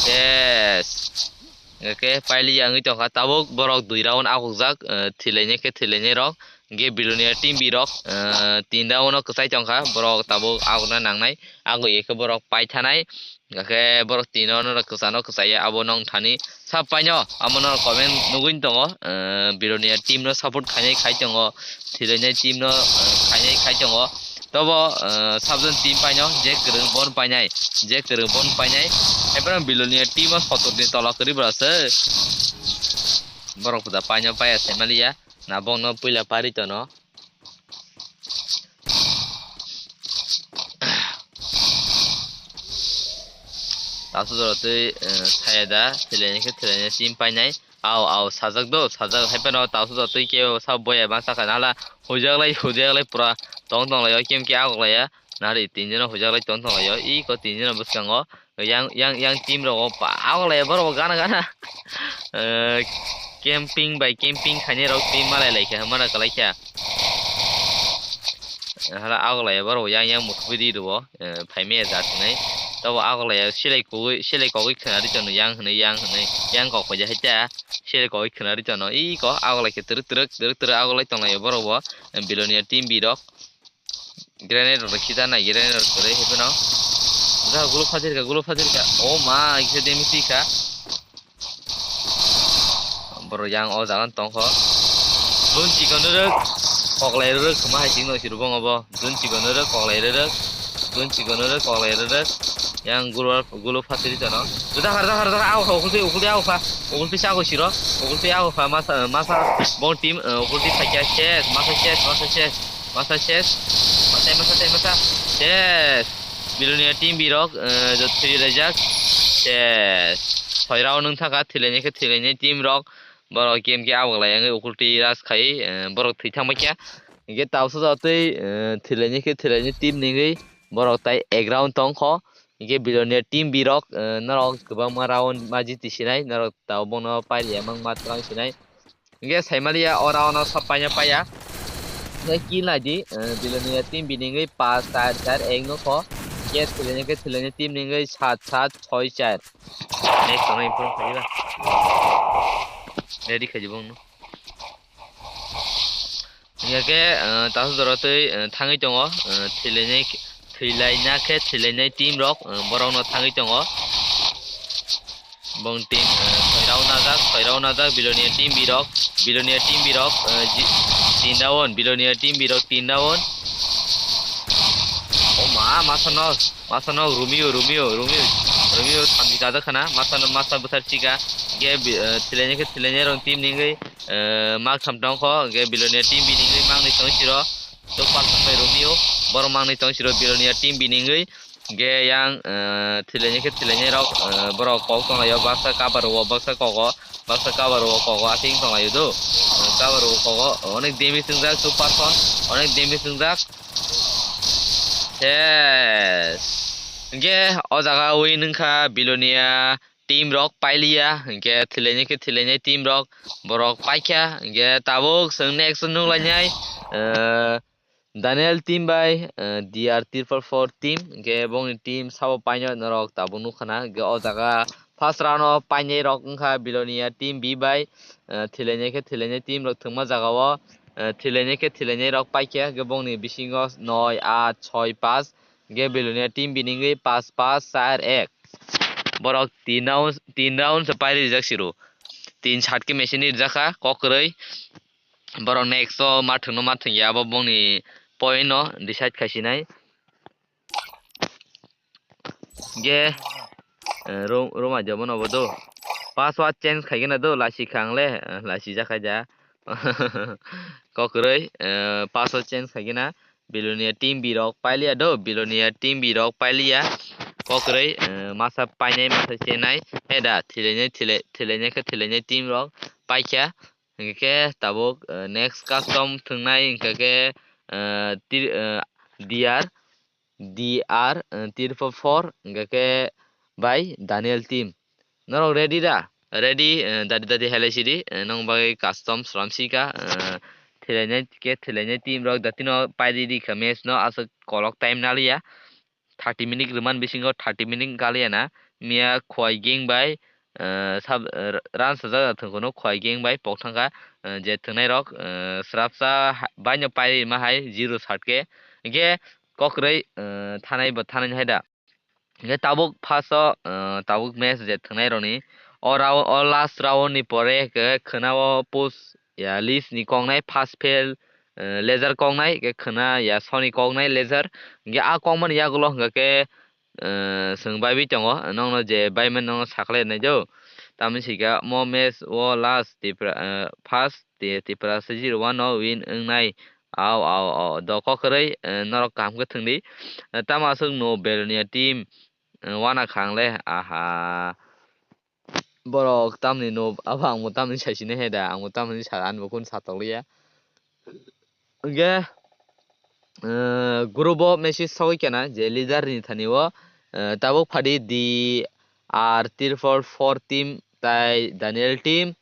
Yes. Hingke pailiya wngwi tongkha, tabuk borok dui round agukjak, eh, thwilainai khe thwilainai rok, hingke Bilonia team B rok, eh, tin round o kwchai tongkha, borok tabuk agukna nangnai, aguk ye khe borok paithanai, hingke borok tin round o kwchano kwchaiya, abo nong thani sap paino, amo no comment nugwi tongo, eh, Bilonia team no support khainai khai tongo, thwilainai team no, eh, khainai khai tongo. Tobo, eh, sabjani team paino je kwrwng bon painai, je kwrwng bon painai. Ephano Bilonia team o sotor ni tola kwrwi bwraswk. Borok da paino paiya saimaliya. Na bongno puila pari tono. Taso jora twi, eh, saya da, thwilaini khe thwilaini team painai. Au, au, sajak do, sajak. Hai phano taso jora twi kebo sa boya ma saka nala. Hujaklai, hujaklai pura tong tong lai o, kem ke agok lai ya. Nari tinjono hujaklai tong tong lai o. Iko tinjono bwskango. Yang, yang, yang team rogo pa, agok lai ya borok bo gana gana. Eh, camping by camping khainai rok team malai lai kha, mana kalai kha. Hala agok lai ya borok bo yang, yang mukhubi di rwo. Eh, phaimaya jat hinwi. Tobo agolai silai kogwi, silai kogwi khwnari tono yang hinwi, yang hinwi, yang kok paida hai ta. Silai kogwi khwnari tono. Iko agolai khe twrwk twrwk, twrwk twrwk agolai tonglai borok bo. Eh, Bilonia team B rok. Grenade rok khita nai, grenade rok kwrwi hai phano. Ja gulo phatir kha, gulo phatir kha. Oh ma, kisa damage twi kha. Borok yang o jaga tongkho. Dun chikon rwrwk, koklai rwrwk, kwma hai chikno si rwbong obo. Dun chikon rwrwk, koklai rwrwk. Dun chikon rwrwk, koklai rwrwk. Yang gulo, gulo phatiri tono. Dakhar, dakhar, dakhar, ago kha, ukulti, ukulti ago kha. Ukulti sa ago siro. Ukulti ago kha, masa, masa, bong team, eh, ukulti phaikya ses, masa ses, masa ses. Masa ses. Masa, masa, masa, masa. Ses. Bilonia team B rok, eh, jot thwi laijak. Ses. Soi round wng thaka, thwilainai khe thwilainai team rok. Borok game khe abok lai wngwi ukulti rush khai, eh, borok thwi thangbai kha. Hingkhe tausa jotwi, eh, thwilainai khe thwilainai team ningwi borok tai ek round tongkho. Hingkhe Bilonia team B rok, eh, norok kwbangma round ma jiti sinai, norok tabuk bono pailiya mangma twlang sinai. Hingke saimaliya ora ono sap paina paya. Hingke kill naidi, eh, Bilonia team biningwi pas char char ek nokho. Hingke thwilainai khe thwilainai team ningwi sat sat soi char. Next ono improve khajiba. Ready khajibo wngno. Hingke, eh, tasu doro twi, eh, thangwi tongo, eh, thwilainai khe, thwilaina khe thwilainai team rok, eh, borokno thangwi tongo. Bong team, eh, soirao najak, soirao najak, Bilonia team birok, Bilonia team birok, eh, ji-, tin round, Bilonia team birok, tin round. O ma, masa no, masa no, Romeo, Romeo, Romeo, Romeo, samji kajak khana, masa no, masa bwsar chika, ge, bi-, eh, thwilainai khe thwilainai rok team ningwi, eh, mak tham tongkho, ge, Bilonia team biningwi mangni tong siro, to palsang bai Romeo, borok mangni tong siro, Bilonia team biningwi, Hingke yang, eh, thwilainai khe thwilainai rok, eh, borok kok tonglaio, baksa cover o, baksa kogo, baksa cover o kogo, asing tonglaio do. Eh, cover o kogo, onek damage wngjak, two person, onek damage wngjak. Ses. Hingke o jaga win wngkha Bilonia team rok pailiya, hingke thwilainai khe thwilainai team rok borok paikha, hingke tabuk chwng next nunglainai, eh, Daniel team bai, eh, D R triple four team, hingke bongni team sabo paino norok tabuk nukha na, hingke o jaga first round o painai rok wngkha Bilonia team B bai, eh, thwilainai khe thwilainai team rok thwngma jaga o, eh, thwilainai khe thwilainai rok paikha, hingke bongni bisingo noi, aat, soi, paanch, hingke Bilonia team biningwi paanch, paanch, char, ek. Borok tin round, tin round se pairijak siro. Tin sat khe machine rijak kha, kok kwrwi. Borok next o ma thwngno ma thwngya abo bongni point no decide khaisinai. Ge, eh, ro-, roma jobo no bo do. Password change khaigena do, lasi khang le, eh, lasi jakha ja. Kokroi, eh, password change khaigena. Bilonia team birok pailiya do, Bilonia team birok pailiya. Kokroi, eh, masa painai, masa chenai. Heda, thilainai, thilai-, thilainai khe thilainai team rok paikha. Hingke khe tabuk, eh, next custom thwngnai hingke khe, eh, tir-, eh, D R, D R, eh, triple four, hingkha khe bai Daniel team. Norok ready da? Ready, eh, dadi dadi helai sidi, eh, nong bagwi custom slam sika, eh, thelainai khe thelainai team rok datino pai di di kha match no aswk kolok time naliya. Thirty minute rwman bisingo thirty minute galiya na, miya Khowai gang bai, eh, sab, eh, run sajak thwngkhuno Khowai gang bai pok thangkha, eh, je thwngnai rok, eh, srapsa ha-, baino pai rima hai zero sat khe, hingkhe kokrwi, eh, thanai bo thanai hai da. Hingkhe tabuk first o, eh, tabuk match je thwngnai rokni o round, o last round ni pore hingkhe khwnao post ya list ni koknai first fail, eh, laser koknai hingkhe khwna ya soni koknai laser. Hingkhe a kokmani yagulo hingkha khe, eh, chwng baibi tongo, nokno je baimani nokno sakhlai nai do. Tamoni sika mo match o last Tipra, eh, first Ti-, Tiprasa zero one no win wngnai. Au, au, au. Do kokrwi, eh, norok kaham khe thwngdi. Eh, tamo aswk no Belonia team, eh, wana khang le. Aha. Borok tamni no, abo ang bo tamni sai sini he da. Ang bo tamni sa, ani bo kun sa tokliya. Hingkhe, eh, group o message sogwi kena je leader ni thani o, eh, tabuk phadi D R triple four team tai Daniel team.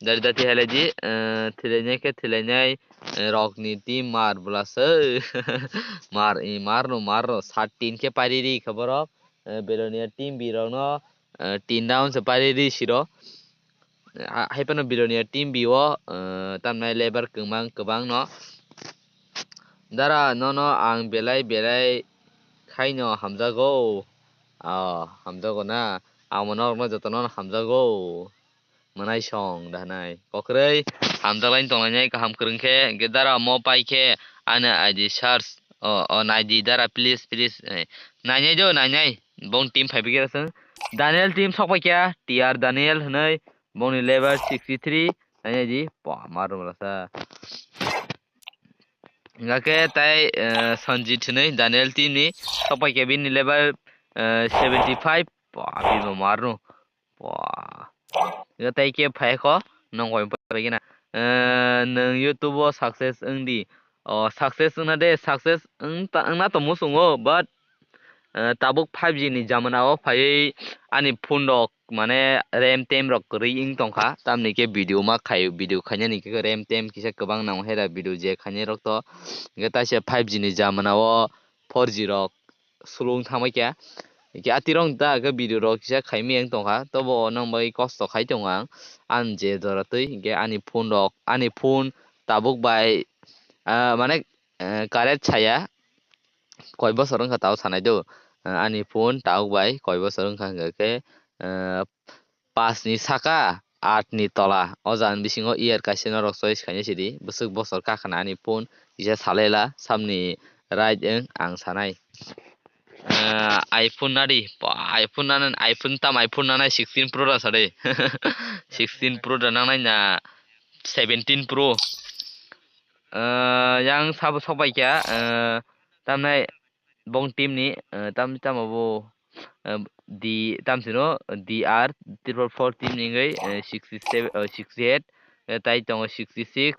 Dari dati halai di, eh, thilainai khe thilainai, eh, rokni team mar bwla se. Mar, i mar no, mar no. Sat tin khe pairi ri khe borok, eh, Belonia team B rokno, eh, tin round se pairi ri siro. Ha-, hai phano Belonia team B o, eh, tamnai lebar kwbang kwbang no. Dara, nono ang belai belai khaino hamjago. Ah, hamjago na? Ang bo norokno jotono hamjago. Mwnai song da hwnai. Kokrwi hamjaklaini tonglainai kaham kwrwng khe, hwnkhe dara mo pai khe ani I D search. O, o, nai di dara, please, please. Eh, nainai do, nainai. Bong team phai bikhe raswng. Daniel team sok pai kha, T R Daniel hwnwi. Bongni level sixty three. Nainai di, pah, mar rwmasa. Hingkha khe tai, eh, Sanjit hwnwi Daniel team ni sok pai kha, bini level, eh, seventy five. Pah, bini bo mar rw. Wah. Ega tai khe phai kho, nong koi pai gina. Eh, nwng YouTube o success wng di. O, success wngna de, success wng ta, wngna tongmo chungo, but, eh, tabuk five G ni jamana o phaiwi ani phone rok, mane, RAM tem rok kwrwi wng tongkha. Tamni khe video ma khai, video khainani khe RAM tem kisa kwbang nango hera video je khainai rok to. Hingkhe taisa five G ni jamana o four G rok sulung thangbai kha. Hingkhe atirok da khe video rok kisa khaimaya wng tongkha, tobo o nong bai kosto khai tongo ang. Ang je jora twi hingkhe ani phone rok, ani phone tabuk bai, ah, mane, eh, current saya koi bosor wngkha tao sanai do. Eh, ani phone tabuk bai koi bosor wngkha hingkha khe, eh, paanch ni saka, aat ni tola. O jani bisingo year kaisa norok choice khaina sidi. Bwswk bosor kakhna ani phone kisa salaila, samni right wng ang sanai. Eh, iPhone nadi, pa, iPhone nana, iPhone tam, iPhone nana sixteen Pro da sadi. Sixteen Pro da nangnai na seventeen Pro. Eh, yang sabo sok bai kha, eh, tamnai bong team ni, eh, tam, tamo bo, eh, di, tam sino, D R triple four team ni wngwi, eh, sixty seven, eh, sixty eight, eh, tai tongo sixty six,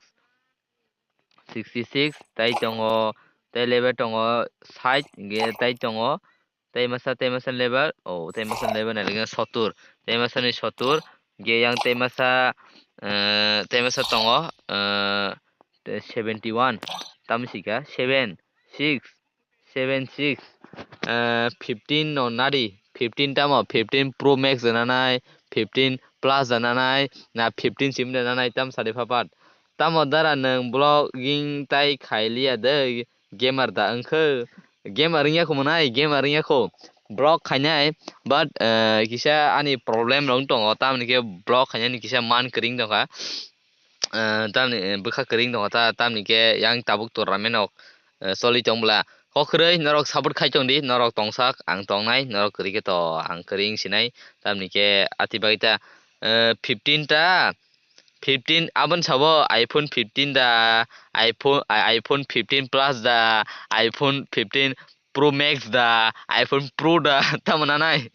sixty six, tai tongo, tai level tongo sait, hingkhe tai tongo, tai masa, tai masa level, oh, tai masa level nai lagi sotur, tai masa ni sotur, hingkhe yang tai masa, eh, tai masa tongo, eh, seventy one, tam sika, seven, six, seven six, eh, fifteen no nadi, fifteen tamo, fifteen Pro Max da nanai, fifteen Plus da nanai, na fifteen sim da nanai, tam sadi papat. Tamo dara nwng vlogging tai khailiya de, gamer da wngkhe, gamer wngya kho mwnai, gamer wngya kho, vlog khainai, but, eh, kisa ani problem rok tongo, tamoni khe vlog khainani kisa man kwrwng tongkha. Eh, tamni, eh, bwkha kwrwng tongo ta, tamni khe yang tabuk tournament rok, eh, choli tong bwla. Kokrwi norok support khai tong di, norok tongsak, ang tongnai, norok kwrwi khe to ang kwrwi wng sinai, tamni khe ati bagwi ta, eh, fifteen ta, fifteen, aboni sabo iPhone fifteen da, iPhone, i-, iPhone fifteen Plus da, iPhone fifteen Pro Max da, iPhone Pro da, tamo nanai.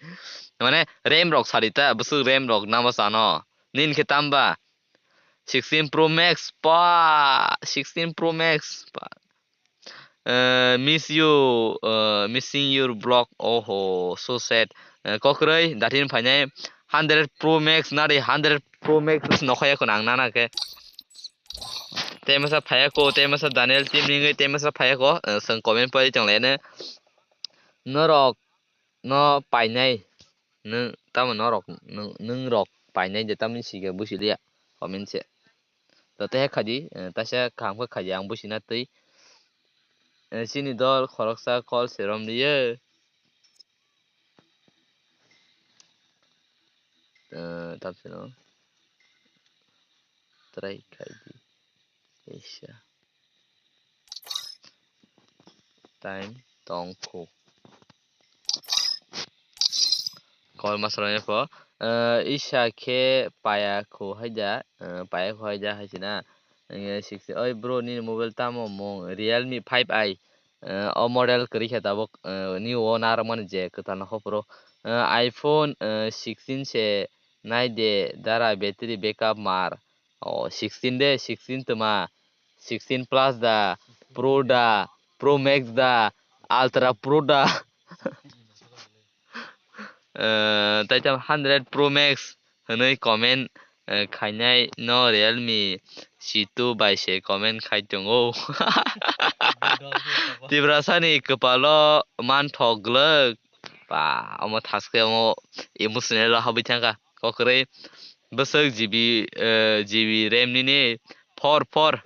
Mane RAM rok sadi ta, bwswk RAM rok namo sano. Nini khe tamba? Sixteen Pro Max, pa, sixteen Pro Max, pa. Eh, miss you, eh, missing your vlog. Oho, so sad. Eh, kokroi, datin phainai hundred Pro Max nari, hundred Pro Max nokhaya ko nang nana khe. Tei masa phaya ko, tei masa Daniel team ningwi, tei masa phaya ko, eh, seng comment pori tong lene. Norok no painai, nwng tamo norok, nwng, nwng rok painai de tamni sika busi liya, comment se. To tei khaidi, eh, taisa kaham khe khaidi ang busi na twi. Eh, chini dol khoroksa call se rom liye. Eh, tamsino try khaidi. Eisa. Time tongkho. Call masra ne pho. Eh, isa khe paya kho haida, eh, paya kho haida hai sina. Eh, sixty, oi bro, nini mobile tamo mung? Realme five i. Eh, o model kwrwi khe tabuk, eh, new o narwkmani je kwtal no hopro. Eh, iPhone, eh, sixteen se nai de dara, battery backup mar. O sixteen de, sixteen tma, sixteen Plus da, Pro da, Pro Max da, Ultra Pro da. Eh, tei tam hundred Pro Max hwnwi comment, eh, khainai no Realme C two bai se comment khai tongo. Tiprasani kwpalo manthok glwk. Ba, omo thaske omo emotional rok habwi thangkha. Kokrwi bwswk G B, eh, G B RAM nini four four.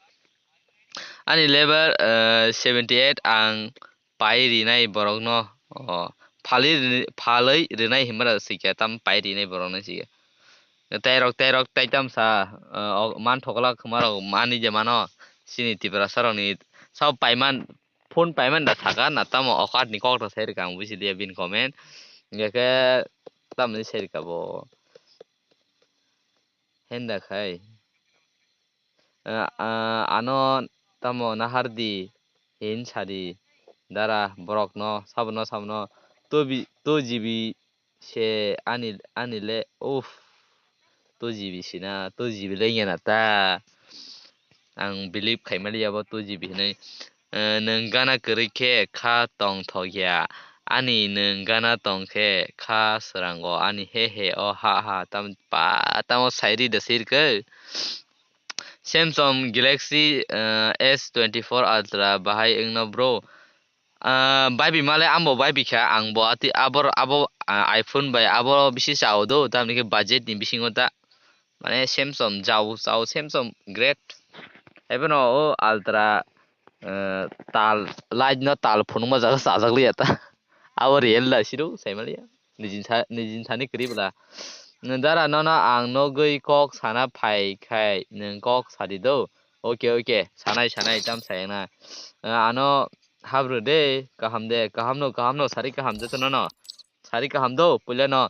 Ani level, eh, seventy eight, ang pai rinai borokno, oh, phalwi ri-, phalwi rinai hinmara sikya tam pai rinai borokno sikya. Tei rok, tei rok, tei tam sa, eh, ok, man thokla khwma rok mani je mano, chini Tiprasa rokni sao paiman, phone paiman da thaka na tamo okat ni kok ta sai rwkha ang buji liya bini comment. Hingke tamni sai rwkha bo. Henda khai. Ah, ah, ano tamo nahardi hin sadi dara borokno sabono sabono two bi-, two G B se ani, ani le uff, two G B sina, two G B le wngya na ta. Ang believe khaimaliya bo two G B hinwi. Eh, nwng gana kwrwi khe kha tongthok ya. Ani nwng gana tong khe kha swrango ani he he o ha ha tam pa tamo sairi da sirkhe. Samsung Galaxy, eh, S twenty-four Ultra bahai wngno bro. Ah, baibi male ambo baibi kha, ang bo ati abor abo, ah, iPhone bai abo bisi chao do, tamni khe budget ni bisingo ta. Mane Samsung jao, jao Samsung great. Ebono o Ultra, eh, tal, light no tal phunukma jaga chajak liya ta. Abo real da siro, saimaliya. Nijin sa-, nijin sani kwrwi bwla. Dara nono ang nogwi kok sana phai khai nwng kok sadi do. Oke, oke, sanai, sanai, tam sayang na. Eh, ano habru de, kaham de, kaham no, kaham no, sari kaham joto nono. Sari kaham do, puila no.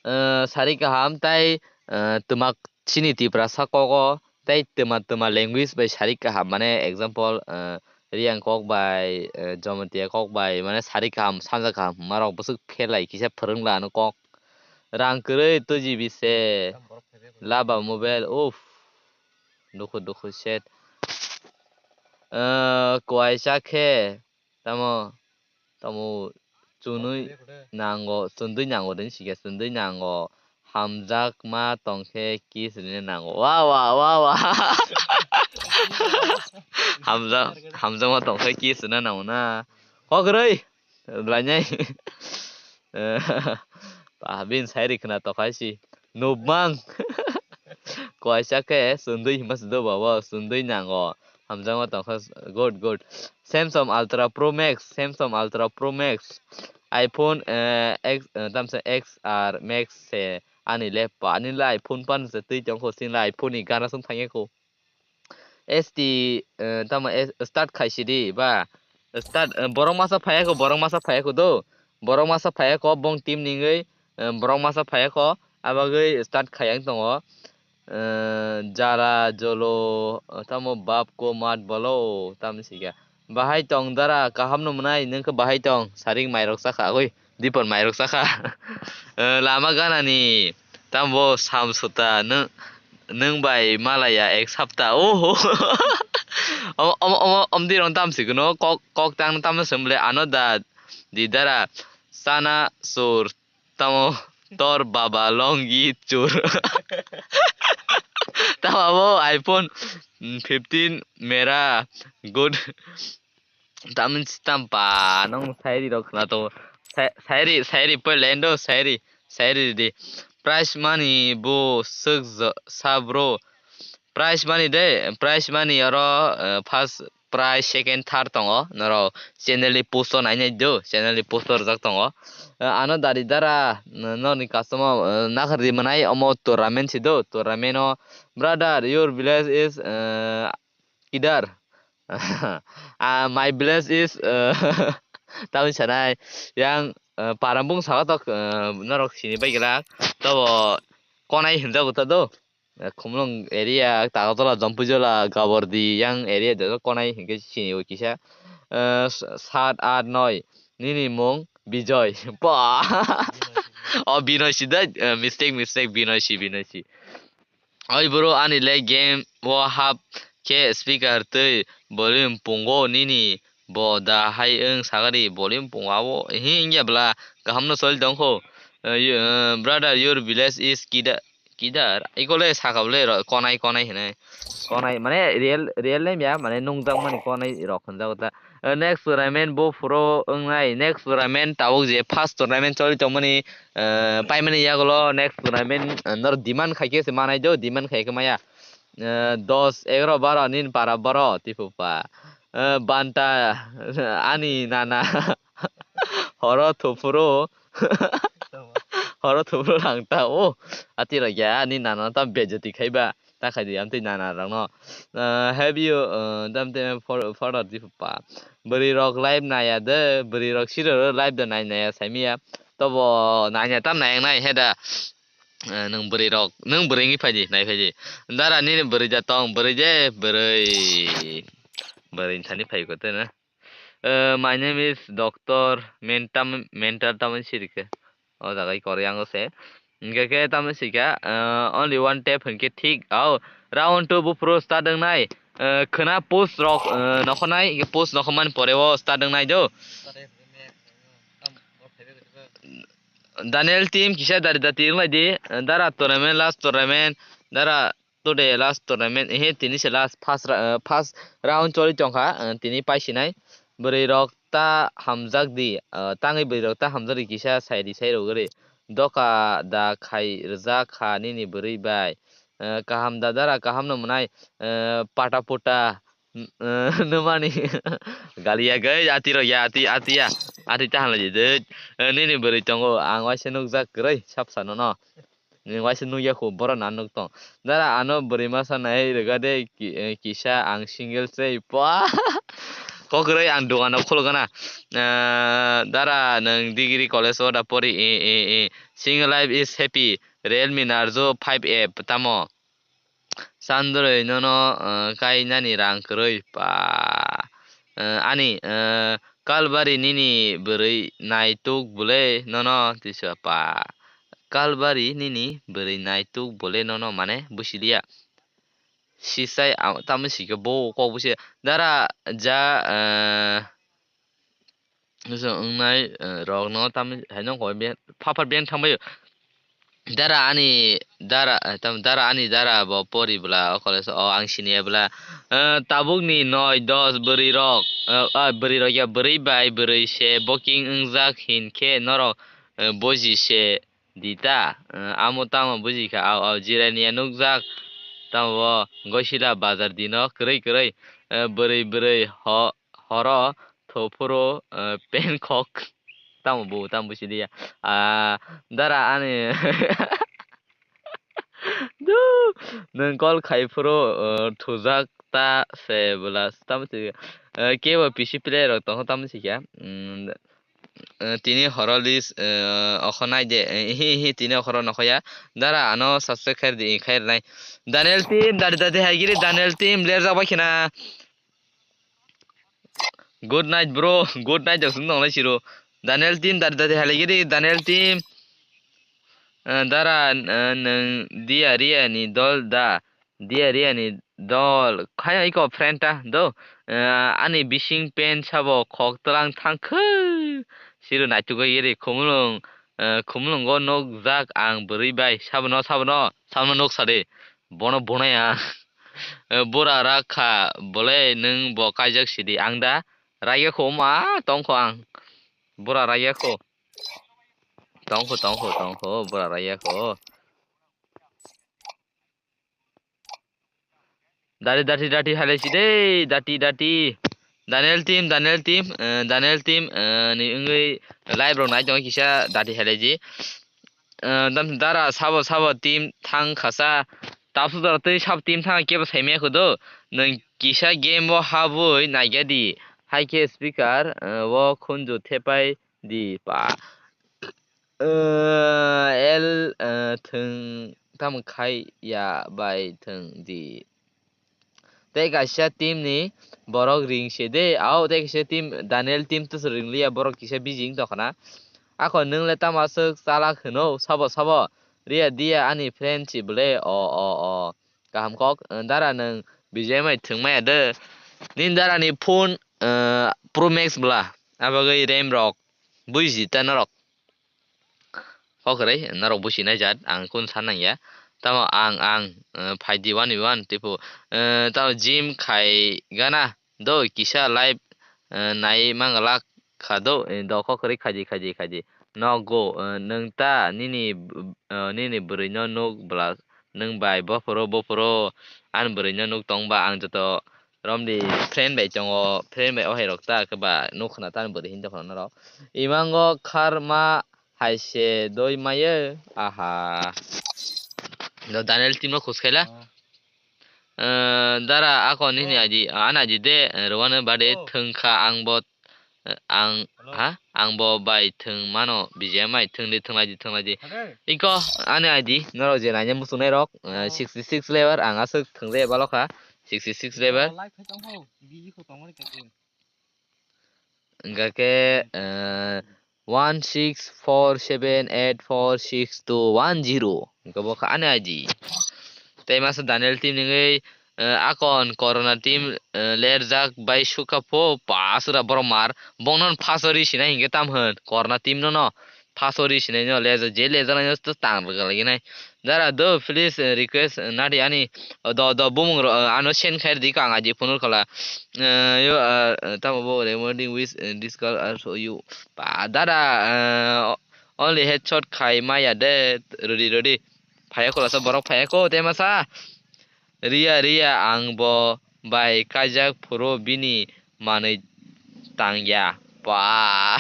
Eh, sari kaham tai, eh, twma chini Tiprasa kogo tei twma twma language bai sari kaham, mane example, eh, Riang kok bai, eh, Jomotia kok bai, mane sari kaham, sanja kaham hwnma rok bwswk phelai kisa phwrwng la ano kok. Rang kwrwi two G B se laba mobile, uff, dukhu dukhu set. Eh, kuaisa khe tamo, tamo chunui nango, chundui nango din sikhe, chundui nango. Hamjakma tongkhe kiss rina nango. Wa, wa, wa, wa. Hamjak, hamjakma tongkhe kiss rina nango na. Hogroi. Lainai. Ba, bin sairi khna tokhai si. Nubmang. Kuaisa khe chundui hima se do babo, chundui nango. Hamjakma tongkha, good, good. Samsung Ultra Pro Max, Samsung Ultra Pro Max. iPhone, eh, X, eh, tamsa X R Max se ani le pa, ani le iPhone pan se twi tongkho, sin le iPhone ni gana song thangya kho. S T, eh, tamo S, start khaisi di ba. Start, eh, borok masa phaya kho, borok masa phaya kho do. Borok masa phaya kho, bong team ningwi, eh, borok masa phaya kho, abagwi start khayang tongo. Eh, jara jolo, eh, tamo bab ko mat bolo, tam sika. Bahai tong dara, kaham no mwnai, nwng khe bahai tong, saring mairok sakha, agoi, dipor mairok sakha. Eh, lama ganani, tambo sam suta, nwng, nwng bai malaya ek sapta, oho. Omo, omo, omo, omdi rong tam sikuno, kok, kok tang tam sembele ano da di dara sana sur tamo tor baba longi chur. Tamo abo iPhone, mm, fifteen mera good. Tamin sitam pa nong sairi rok khna to. Sa-, sairi, sairi poi lendo, sairi, sairi di. Prize money bo suk zo-, sa bro. Prize money de, prize money oro, eh, first prize, second, third tongo. Norok channel ni post o nai nai do, channel ni post o rijak tongo. Eh, ano dari dara, n-, noni customer, eh, nakhar di manai omo tournament si do, tournament o. Brother, your village is, eh, Kidar. Ah, my village is, uh, town sanai. Yang, uh, parambung saka tok, uh, norok sini bai gela. Tobo konai hinjago ta do. Uh, Khumlung area, Tagotola, Jompuijola, Gabordi, yang area joto konai hinke sini o kisa. Uh, s-, sat, at, noi. Nini mung Bijoy. Ba. Oh, Binoy si dai. Uh, mistake, mistake, Binoy si, Binoy si. Oi bro, ani le game o hap khe speaker twi volume pungo nini bo da hai wng sagadi volume pungo abo hi wngya bla kaham no choli tongkho. Eh, you, eh, brother, your village is Kida-, Kidar. Iko le saka bole ro-, konai, konai hinai. Konai mane real, real name ya, mane nungjak mani konai rok hinjago ta. Eh, next tournament bo phuro wngnai. Next tournament tabuk je first tournament choli tongmani, eh, paimani yagulo next tournament, eh, nor demand khaikhe se manai do, demand khaikhe maya. Eh, dos, egaro, baro, nini para boro, tipupa. Eh, banta, ani nana. Horo thupuru. Horo thupuru rang ta, oh. Ati rok ya, ani nana ta bejati khaiba. Ta khai di, amtwi nana rokno. Ah, have you, ah, dam te for, for di pa. Bwrwi rok live naya de, bwrwi rok siro live da nai naya saimiya. Tobo nanya tam naya nai he da. Ah, nwng bwrwi rok, nwng bwrwi ngi phaidi, nai phaidi. Dara nini bwrwi da tong, bwrwi de, bwrwi. Bwrwi thani phai ko te na. Uh, my name is Doctor Mentam, Mental tamoni sirikhe. O jaga i kori ango se. Hingke khe tamoni sikha, uh, only one tap hingke thik. Au, round two buphuru start wngnai. Uh, khwna post rok, uh, nokhonai, hingke post nokhomani pore o start wngnai do. Daniel team kisa dari dati wnglai di, uh, dara tournament, last tournament, dara today last tournament, ehe, tini se last first ra-, uh, first round choli tongkha, uh, tini paisinai. Bwrwi rok ta hamjak di, uh, tangwi bwrwi rok ta hamjak di kisa sai di sai rogwi. Doka da khai rwjak kha nini bwrwi bai. Uh, kaham da dara kaham no mwnai, uh, pata puta, n-, uh, nwmani. Galiya gai ati rok ya ati, ati ya. Ati ta hamlai di. Uh, nini bwrwi tongo ang waisa nukjak kwrwi sapsa nono. Ni waisa nukya khu, borok na nuk tong. Dara ano bwrwi masa nai rwga de ki-, eh, kisa ang single se pua. Kokroi ang dogano khulgana. Eh, dara nwng degree college o da pori, eh, eh, eh. Single life is happy. Realme Narzo five F tamo. Sandroi nono, eh, kainani rang kwrwi pa. Eh, ani, eh, Kalbari nini bwrwi naituk bwle nono tisa pa. Kalbari nini bwrwi naituk bole nono mane busilia. Sisai a-, tamo sikhe bo kok busi. Dara ja, eh, so wngnai, eh, rokno tamo haino kok be, phapar beng thangbaio. Dara ani dara, eh, tam, dara ani dara bo pori bwla o college o ang siniya bwla. Eh, tabukni noi dos bwrwi rok, eh, ah, bwrwi rok ya bwrwi bai bwrwi se booking wngjak hinkhe norok, eh, boji se di ta, eh, amo tamo buji kha, au, au, jirania nukjak, tamo bo Goisila bazar dino kwrwi kwrwi, eh, bwrwi bwrwi ho-, horo thophuru, eh, pen khok, tamo bo, tamo busi diya. Ah, dara ani, du, nwng call khai phuru, eh, thujak ta se bwla, tamo se, eh, kebo P C player rok tongkha, tamo se khe, mm, eh, tini horo list, eh, okho nai de, eh, hi, hi, tini okhoro nokho ya. Dara ano subscribe khair di, khair nai. Daniel team, dari dati hai giri, Daniel team, ler jak bai khina. Good night, bro. Good night, jok sung nonglai siro. Daniel team, dari dati hai giri, Daniel team. Eh, dara, eh, nwng dia ria ni dol da. Dia ria ni dol, khayo iko friend ta, do, eh, ani bising pen sabo khok twlang thangkhe, siro naitugwi iri khumulung, eh, khumulungo nukjak ang bwrwi bai, sabono, sabono, sabono nuk sadi, bono bunai ang, eh, bura rakha, bole nwng bo kaijak sidi, ang da, raiya kho ma, tongkho ang, bura raiya kho, tongkho, tongkho, tongkho, bura raiya kho. Dati, dati, dati, halai si de, dati, dati. Daniel team, Daniel team, eh, Daniel team, eh, ni wngwi live rok nai tongo kisa dati halai ji. Eh, dam dara sabo, sabo team thang khasa. Tapsu dara tei sabo team thang kebo saimaya kho do. Nwng kisa game o habwi naigadi. Hai khe speaker, eh, o khunju thepai di pa. Eh, el, eh, thwng tamo khai ya bai thwng di. Tei kaisa team ni borok ring se de, au tei kaisa team Daniel team to se ring liya, borok kisa busy wng tongkha na. Ako nwng le tamo aswk chalak hwno, sabo sabo riya diya ani friend si bwle, o o o. Kaham kok, eh, dara nwng bijai mai thwng maya de. Nini dara ni phone, eh, Pro Max bwla, abagwi RAM rok buji ta norok. Kok kwrwi norok busi nai jat, ang kun san nang ya. Tamo ang, ang, eh, phai di one by one tipo, eh, tamo gym khai gana do kisa live, eh, nai manglak kha do, eh, do kok kwrwi khaidi, khaidi, khaidi. Nogo, eh, nwng ta nini, eh, nini bwrwi no nuk bwla nwng bai bophoro, bophoro ani bwrwi no nuk tong ba ang joto romdi friend bai tongo, friend bai o hai rok ta khe ba nuk khna ta ani bwrwi hin tong khna norok. Imango kharma hai se doi mayo, aha. No Daniel team no khus khaila. Eh, dara ako nini aji, ani aji de, eh, rwano bade thwng kha ang bo, eh, ang, ha? Ang bo bai thwng mano, B G M I thwng di, thwng lai di, thwng lai di. Iko, ani aji, norok je naina muchungnai rok, eh, sixty six level, ang aswk thwng je balo kha, sixty six level. Hingkha khe, eh, one six four seven eight four six two one zero. Hingkha bo kha ani I D. Tei masa Daniel team ni wngwi, eh, akon Corona team, eh, lerjak bai sukha pho, pa sura borok mar. Bongno phaso ri sinai hingkhe tam hwn Corona team no no. Phaso ri sinai no lejo, je lejo nai no to tang rwgwlai nai. Dara do, please, eh, request, eh, nadi ani, oh, do, do, bumung ro, eh, ano send khair di ko ang aji phone khala. Eh, yo, eh, eh, tamo bo recording with, eh, this girl also you. Pa, dara, eh, only headshot khai maya de, rodi, rodi. Phaya ko lasa borok phaya ko, te masa. Riya, riya, ang bo bai kaijak phuru bini manwi tang ya. Ba.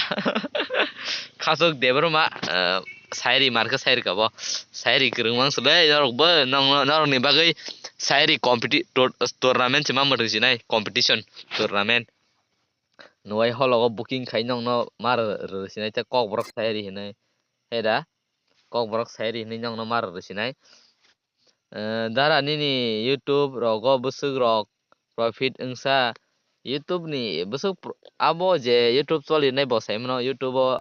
Khasok Debbarma, eh, sairi markhe sairi kabo. Sairi kwrwng mang sole norok bo nong, norok ni bagwi sairi competi-, tour-, tournament se ma mwtwng sinai, competition tournament. Nuwai hologo booking khai nongno mar rw sinai te kok borok sairi hinai. Heda kok borok sairi hinai nongno mar rw sinai. Eh, dara nini YouTube rogo bwswk rok profit wngsa? YouTube ni bwswk pro-, abo je YouTube choli nai bo sai mano, YouTube o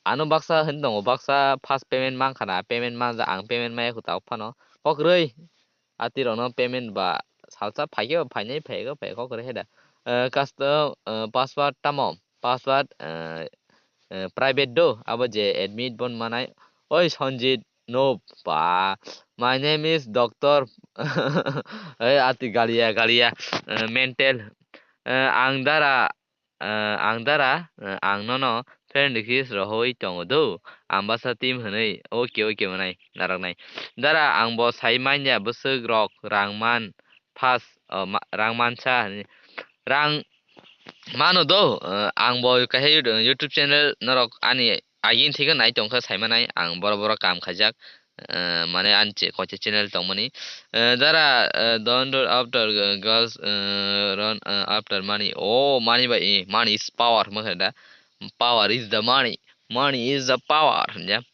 ano baksa hin tongo, baksa first payment mankha na, payment manja ang payment maya kho tabuk phano. Kok rwi ati rokno payment ba salsa phaikhe phainai phaikhe phaikhe kok rwi heda. Eh, custom, eh, password tamo? Password, eh, eh, private do, abo je admit bon manai. Oi Sanjit, no, pa. My name is Doctor. Eh, ati galia, galia, eh, mental. Eh, ang dara, eh, ang dara, eh, ang nono friend request rohoi tongo do. Ambasa team hwnwi. Okay, okay, manai, naraknai. Dara, ang bo sai manya bwswk rok rang man. First, oh, ma-, rang mansa hwnwi. Rang mano do, eh, ang bo kaisa YouTube, YouTube channel norok ani agini thikhe nai tongkha saimanai ang boro boro kam khaijak, eh, mane ani che-, koiche channel tongmani. Eh, dara, eh, don't run after, eh, girls, eh, run, eh, after money. Oh, money bai, eh, money is power, hwnma khe da. Power is the money. Money is the power, hinja.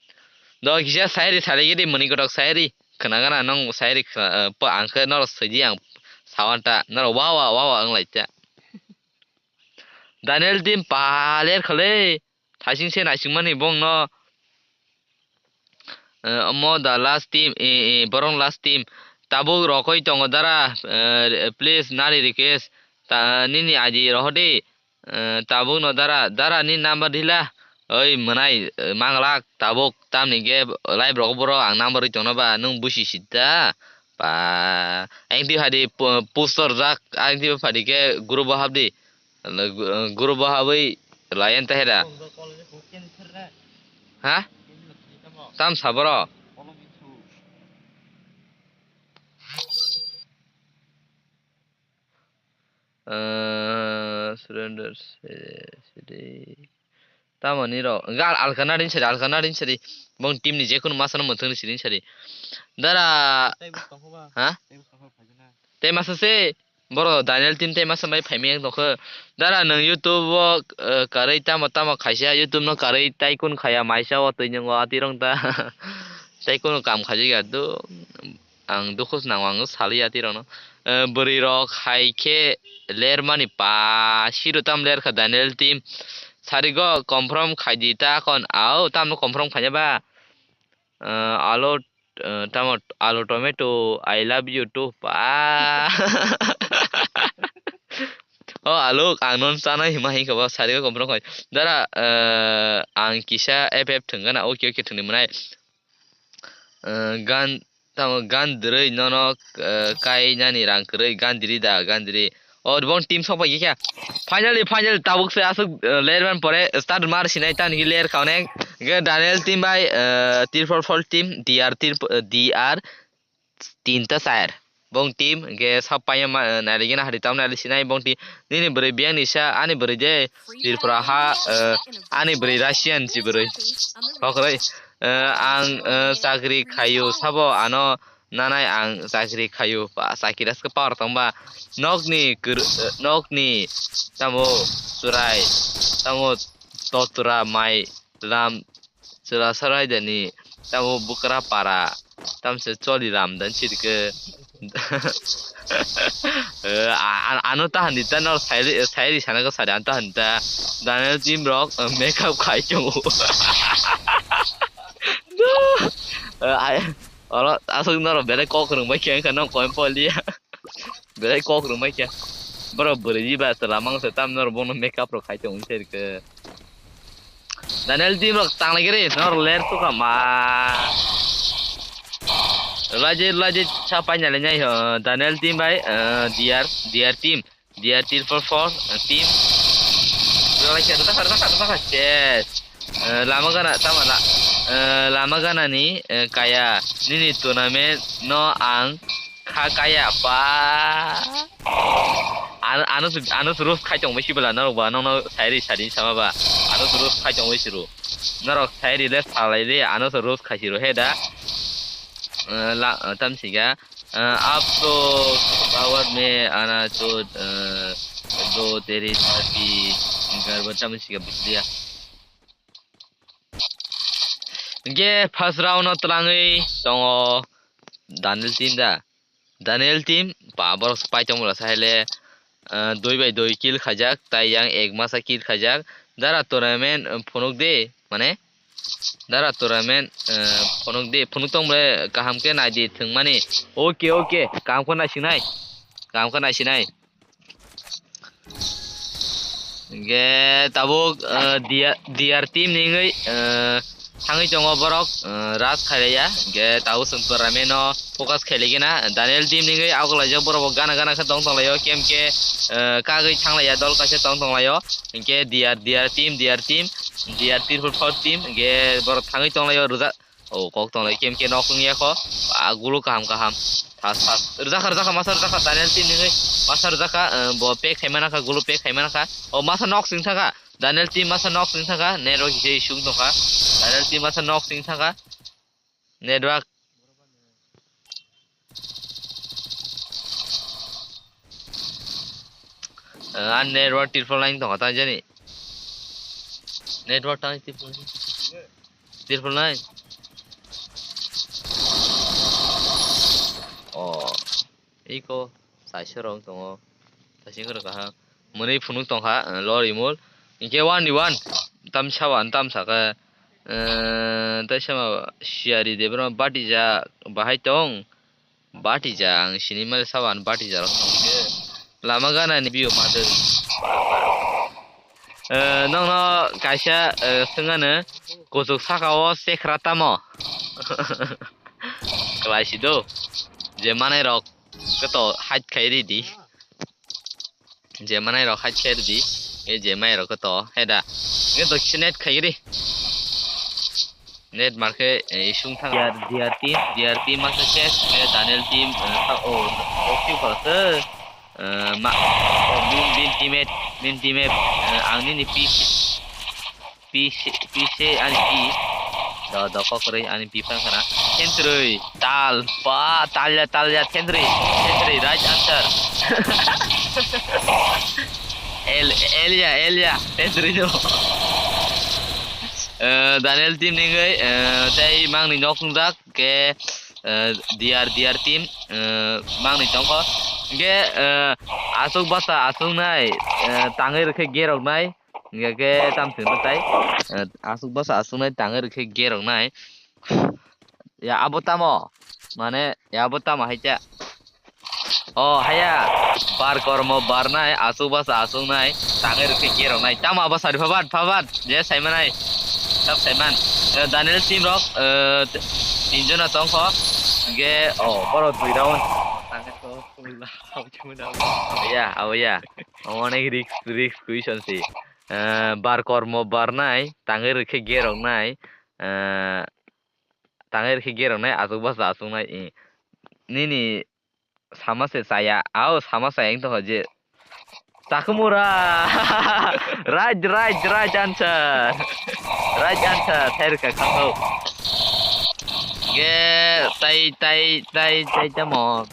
Do kisa sairi sari gidi mani kotok sairi. Khna gana nong sairi khna, eh, pa ang khe norok sidi ang sawanta norok wa wa wa wa wng lai cha. Daniel team paler khale. Thaising se naising mani bong no. Eh, omo the last team, eh, eh, borong last team. tabuk rokoi tongo dara, eh, please nari request, ta, nini I D rohor di, eh, tabuk no dara, dara ni number dila, oi mwnai, eh, manglak tabuk tamni ge live rok boro ang number ri tongno ba nwng busi sita, ba, ang di hadi pu-, poster jak, ang di phadi ke group o habdi, group o habwi layan ta heda. Ha? Tam saboro. Eh, surrender se-, sidi. Tamo ni ro. Gal alkana din sari, alkana din sari. Bong team ni jekunu masa no muthung ni sidi sari. Dara. Tei bwskango ba? Ha? Tei bwskango phaina. Tei masa se. Boro Daniel team tei masa bai phaimai nokho. Dara nwng YouTube o, eh, karwi tamo tamo khaisa YouTube no karwi tei kun khaya maisa o twi nwngo atirong ta. Tei kunu kam khaji ga do. Ang dukhu se nango, ang saliya tirokno. Eh, bwrwi rok hai khe ler mani pa, siro tam ler kha Daniel team. Sarigo confirm khai di ta kon, au, tamno confirm khaina ba? Eh, alo, eh, tamo, alo tomato, I love you too, pa. O, alo, ang non sana hima hingkha ba, sarigo confirm khai. Dara, eh, ang kisa F F thwng gana, okay, okay, thwngni mwnai. Eh, gan, tamo gan dirwi nono, eh, kai nani rang kwrwi gan diri da, gan diri. O, bong team sok pai khe. Finally, finally, tabuk se aswk, eh, ler man pore start mar sinai tan hi ler kha onek. Ge Daniel team bai, eh, triple four team, D R triple, eh, D R tinta char. Bong team, ge sap pai ma, eh, nai lagi na hari tam nai lagi sinai bong team. Nini bwrwi biyang ni sa, ani bwrwi de Tripura ha, eh, ani bwrwi Russian si bwrwi. Hokroi, eh, ang, eh, chakri khayu sabo ano nanai ang chakri khayu pa chakri aske power tong ba nokni kwrw-, eh, nokni tamo churai tamo totra mai lam chwla sarai dani tamo bwkra para tamse choli ram dan chirke. Eh, a-, a-, ano tahan di ta nor sairi, sairi sana ko sari ano tahan di ta Daniel team rok, eh, makeup khai chungo. Eh, ai, oro asok noro belai kok rung bai khe wngkha nong koin poli ya. Belai kok rung bai khe. Boro bwrwi ba chwla mang se tam noro bono makeup rok khai chungo wngse rike. Daniel team rok tang lai giri nor ler tu kama. Laje, laje cha pai nyale nyai ho. Daniel team bai, eh, D R, D R team. D R triple four, eh, team. Rwlai khe, rwjakha, rwjakha, rwjakha. Yes. Eh, lama gana, tama la-, eh, lama gana ni, eh, kaya. Nini tournament no ang kha kaya pa. Ano, ano se, ano se roast khai tong bai si bwla norok ba, nokno sairi sadi sama ba. Ano se roast khai tong bai si ro. Norok sairi le salai le, ano se roast khai si ro he da. Eh, la, eh, tam siga. Eh, up to power me ana to, eh, do teri tapi garba tam siga bisliya. Ge first round no twlangwi tongo Daniel team da. Daniel team pa borok pai tong bwla sahele, ah, dui bai dui kill khaijak tai yang ek masa kill khaijak. Dara tournament, ah, phunuk de mane dara tournament, ah, phunuk de phunuk tong bwle kaham khe nai di thwngmani. Okay, okay, kaham khe nai sinai. Kaham khe nai sinai. Hingke tabuk, eh, D R, D R team ni wngwi, eh, thangwi tongo borok, eh, rush khailaiya. Hingke tabuk chwng tournament no focus khailaikhena. Daniel team ni wngwi auklaijak borok bo gana gana khe tong tonglaio. Kemke, eh, kagwi thanglaiya dol kaisa tong tonglaio. Hingke D R, D R team, D R team, D R triple four team. Hingke borok thangwi tonglaio rwjak. O kok tonglai kemke nok wngya kho. A gulu kaham kaham. Fast, fast. Rwjakha, rwjakha, masa rwjakha. Daniel team ni wngwi masa rwjakha. Eh, bo pack khaimana kha, gulu pack khaimana kha. O masa nok sing thaka. Daniel team masa nok sing thaka. Network se issue tongkha. Daniel team masa nok sing thaka. Network. Eh, an network triple nine tongkha ta jani. Network tang triple nine. Triple nine. Oh, iko saisor rok tongo. Saising khoro kaham. Mwnwi phunuk tongkha, eh, lori mol. Hingke one ni one. Tam sawa, tam saka. Eh, tai sama siyari de bro, bati ja bahai tong. Batija, ang sinimali sabo ang batija rok tong khe. Lama gana ni view ma de. Eh, nokno kaisa, eh, swngano kuchuk saka o chekra tamo? Kwlai si do. Je manai rok khe to hide khai ri di. Je manai rok hide khai ri di. E je mai rok khe to heda. Nge to kisa net khai ri. Net marke, eh, isung thang. D R, D R team, D R team masa chest, eh, Daniel team, eh, sa-, oh, oh, kill khorokse. Eh, ma, oh, min, min teammate, min teammate, eh, ang nini P C, P C, P C ani P. Do, do, kokroi ani P phang khana. Thentroi, tal, pa, talya, talya, thentroi, thentroi, right answer. El, Elia, Elia, thentroi no. Eh, Daniel team ni wngwi, eh, tei mangni nok wngjak, ke, eh, D R, D R team, eh, mangni tongkho. Hingke, eh, aswk basa aswknai, eh, tangwi rwkhe geroknai, hingke tam sini tai, eh, aswk basa aswknai tangwi rwkhe geroknai. Ya, abo tamo? Mane, ya, abo tamo hai ta? Oh, haya. Bar kormo barnai, aswk basa aswknai, tangwi rwkhe geroknai. Tamo abo sari phabat, phabat, je saimanai. Sab saiman. Eh, Daniel team rok, eh, t-, tinjona tongkho. Hingke, oh, borok dui round. Ya, abo ya. Onek risk, risk question si. Eh, bar kormo barnai, tangwi rwkhe geroknai. Eh, tangwi rwkhe geroknai, aswk basa aswknai, eh. Nini sama se chaya, ao sama chaya wng tongkha je. Takumura! Right, right, right answer! Right answer, thairwkha khathok. Ge, tai, tai, tai, tai tamo.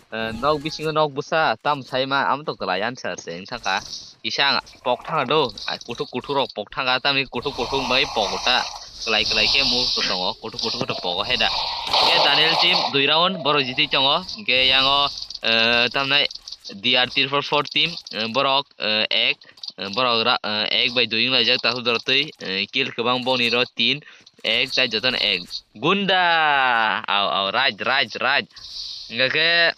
Eh, nok bisingo nok bwsa, tam saima, amo to kwlai answer se wng thangkha. Kisa ang pok thanga do, ai kuthuk kuthuk rok pok thanga, tamni kuthuk kuthuk bai pok ta, kwlai kwlai khe move to tongo, kuthuk kuthuk to pogo heda. Khe Daniel team dui round borok jitwi tongo, hingke yango, eh, tamnai D R triple four team, eh, borok, eh, ek, eh, borok ra-, eh, ek bai dui wng laijak, takhuk dorotwi, eh, kill kwbang boni ro tin, ek tai jotono ek. Gunda! Au, au, right, right, right. Hingke,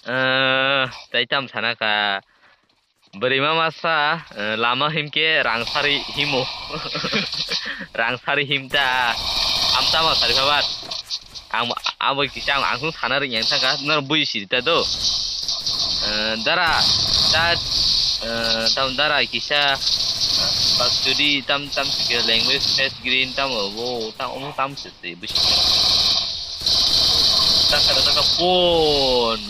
eh, tai tam sana kha. Bwrwi ma masa, eh, lama himkhe rangsari himo. Rangsari himta. Amtama sari phabar. Ang, abo kisa ang, ang sana ring yang thangkha. Nor bui siri ta do. Eh, dara, ta, eh, tam dara kisa, eh, bak jodi tam, tam sike language face green tam bo, tam, tam se se bui siri. Ta kata ta phone.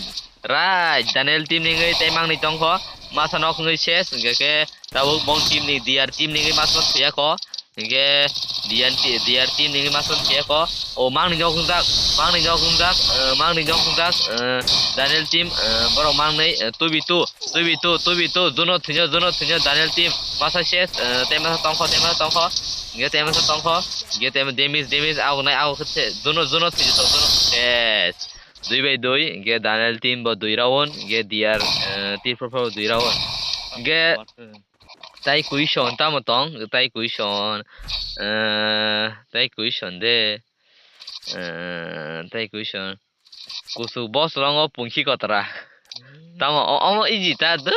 Right, Daniel team ni wngwi tei mangni tongkho. Masa nok wngwi ses, hingke khe tabuk bong team ni, D R team ni wngwi masa nok thuyakho. Hingke D R T, D R team ni wngwi masa nok thuyakho. O mangni nok wngjak, mangni nok wngjak, eh, mangni nok wngjak, eh, Daniel team, eh, borok mangni, eh, two v two, two v two, two v two, juno thwinyo, juno thwinyo, Daniel team. Masa ses, eh, tei masa tongkho, tei masa tongkho. Hingke tei masa tongkho. Hingke tei damage, damage, agonai, ago khe se, juno, juno thwinyo, juno ses. Dui bai dui, hingke Daniel team bo dui round, hingke D R, eh, T four four bo dui round. Hingke tai question tamo tong, tai question, eh, tai question de, eh, tai question. Kusu boss rongo pungki kotora. Tamo, o-, omo easy ta, duh.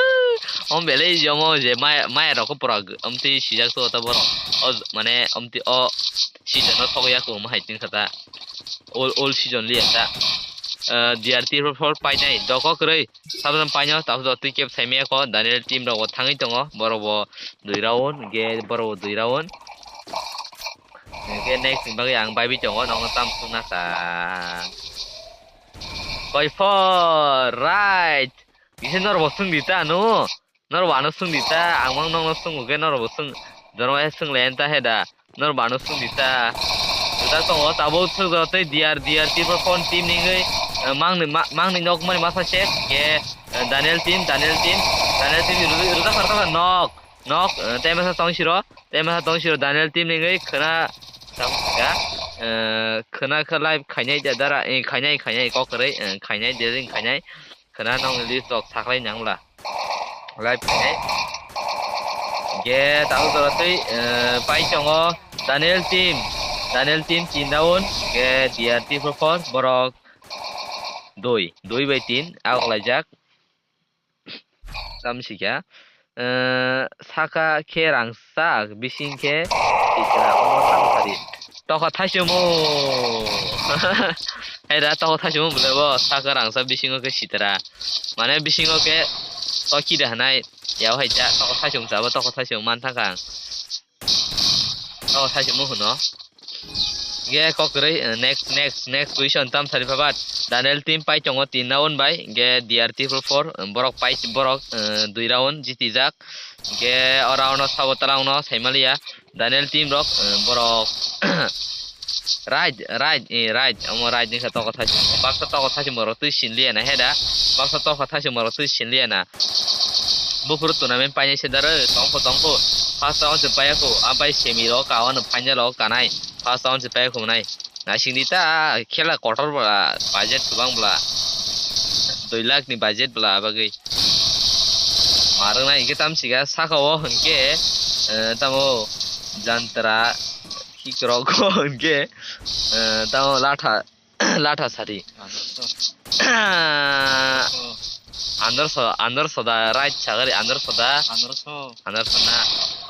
Omo belai easy, omo je maya, maya rok pura g-, omtwi sijak to ta borok. O, mane, omtwi o season no thok ya ko, omo hai tin kha ta. All, all season liya ta. Eh, D R T four painai, doko kwrwi. Sabjam paino, tabuk jotoi kep saimaya ko, Daniel team rok bo thangwi tongo, borok bo dui round, ge borok bo dui round. Ge next ni bagwi ang baibi tongo, nokno tam sung nasa. Koi for, right. Kisa norok bo swng di ta, no? Norok bo ano swng di ta, ang mang nokno swng, ge norok bo swng. Jorma he swng le ta he da. Nor bano swngdi ta. Dak tongo tabuk swkjak tei D R, D R T four phone team ni wngwi, eh, mangni ma-, mangni nokmani masa se ke, eh, Daniel team, Daniel team, Daniel team ni rwjak, rwjak kha, rwjak kha, nok, nok, eh, tei masa tong siro, tei masa tong siro Daniel team ni wngwi khwna, eh, khwna khe live khainai da dara, eh, khainai, khainai kok kwrwi, eh, khainai, dering khainai, khwna nokni list rok saklai nangla. Live khainai. Ge tabuk jora twi, eh, pai tongo Daniel team. Daniel team tin down. Ge D R T four four borok. Dui, dui bai tin, a wnglaijak. Tam sikha, eh, saka khe rangchak, bising khe sitra, omo tamo sari. Tokha thaisumu. Hai da, tokha thaisumu bole bo, saka rangchak, bisingo khe sitra. Mane bisingo khe toki da hanai, yao hai da, tokha thaisumu chabo, tokha thaisumu man thangkha ang. Oh, thaisumu hwno. Ge kok kwrwi, eh, next, next, next question tam sari phabat. Daniel team pai tongo tin round bai, ge D R triple four, eh, borok pai, borok, eh, dui round jitijak. Ge o round o sabo ta round o saimaliya. Daniel team rok, eh, borok right, right, eh, right, omo right ni khe tokha thaisumu. Baksa tokha thaisumu borok twi sinliya na he da. Baksa tokha thaisumu borok twi sinliya na. Buphuru tournament painai se daro, tongkho, tongkho. First round se paiya kho, a bai semi rok, ka wano final rok kanai. First round se paiya kho nai. Naising di ta, khela kotor bwla, budget kwbang bwla. Dui lakh ni budget bwla abagwi. Marwk nai hwnkhe tam siga saka o hwnkhe, eh, tamo jantra kick rok hwnkhe, eh, tamo latha Latha sari. Anderso. Anderso, Anderso da right sagari, Anderso da. Anderso. Anderso na.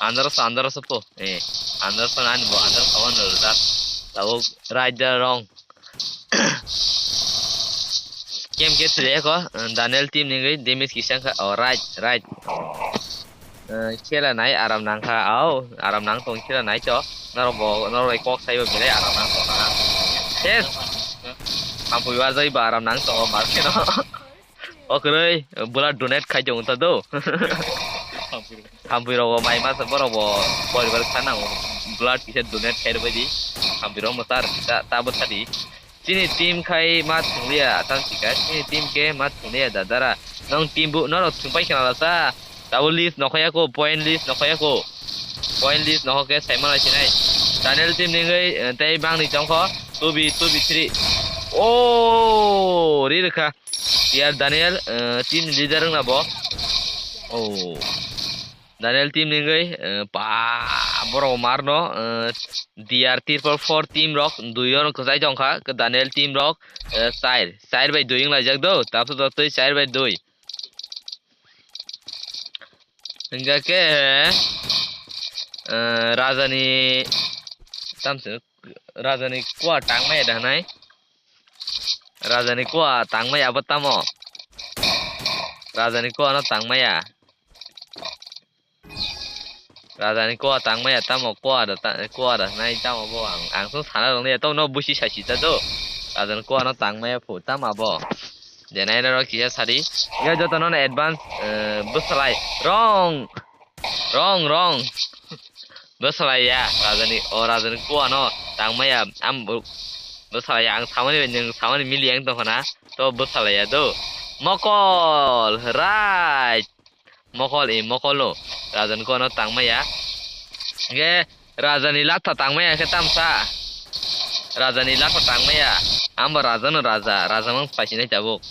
Anderso, Anderso po. Eh, Anderso na ani bo, Anderso on da. Tabo right da wrong. Kem ke three ko, Daniel team ni gwi damage kisang kha. Oh, right, right. Eh, khela nai aram nang kha, au, aram nang tong khela nai to. Norok bo, norok bai kok sai bo belai aram nang tong kha. Ses. Hampui wa jai ba aram nang tong mar kheno. O kwrwi, bula donate khai tong ta do. Hampui rok bo mai ma sa borok bo poribar kha nang blood kisa donate khai rwbai di. Hampui rok mo tar ta, ta bo ta di. Chini team khai ma thwngliya, tang sika. Chini team khe ma thwngliya, dadara. Nong team bu, norok thwngpai khna lasa. Tabuk list nokhaya ko, point list nokhaya ko. Point list nokho khe saimano sinai. Daniel team ni wngwi, eh, tei bangni chongkho. Two v two v three. Oh, ri rwkha. T R Daniel, eh, team leader wngna bo. Oh. Daniel team ni wngwi, eh, pa, borok marno, eh, D R triple four team rok dui ono kwchai tongkha, Daniel team rok, eh, chair, chair bai dui wnglaijak do, tabuk twi chair bai dui. Hingkha khe, eh, Raja ni, tamse, Raja ni kua tangmaya da nai? Raja ni kua tangmaya abo tamo? Raja ni kua no tangmaya. Raja ni kua tangmaya tamo kua da ta-, kua da nai tamo bo ang, ang song sana rong ya to no busi sa si ta do. Raja ni kua no tangmaya phu tamo abo. Je nai ro kisa sari. Ya joto no advance, eh, bwsalai. Wrong. Wrong, wrong. Bwsalai ya. Raja ni, o Raja ni kua no tangmaya am bu-, bwsalai ya. Ang samani bai nwng samani mili yang tong khana. To bwsalai ya do. Mokol. Right. Mokol, e, mokol no. Raja ni kua no tangmaya. Ge Raja ni latha tangmaya khe tamsa. Raja ni latha tangmaya. Amba raja no raja. Raja mang pasinai tabuk.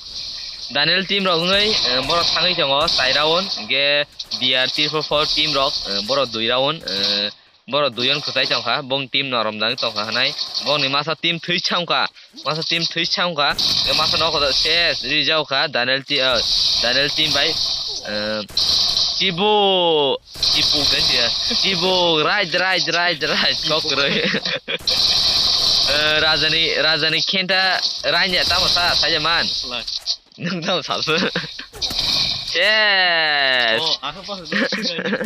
Daniel team rok wngwi, eh, borok thangwi tongo chai round. Ge D R triple four team rok, eh, borok dui round, eh, Borok duijon kwchai tongkha, bong team norom jani tongkha hwnai. Bongni masa team thwi chamkha, masa team thwi chamkha, masa nokho ses rijao kha, Daniel ti-, ah, Daniel team bai, ah, Chibu, Chibu kan dia, Chibu, right, right, right, right, kok kwrwi. Eh, Rajani, Rajani khenta raini tamo sa, saja man. Nwng tamo salsa. Ses. Oh, aku pas dulu sih nanya.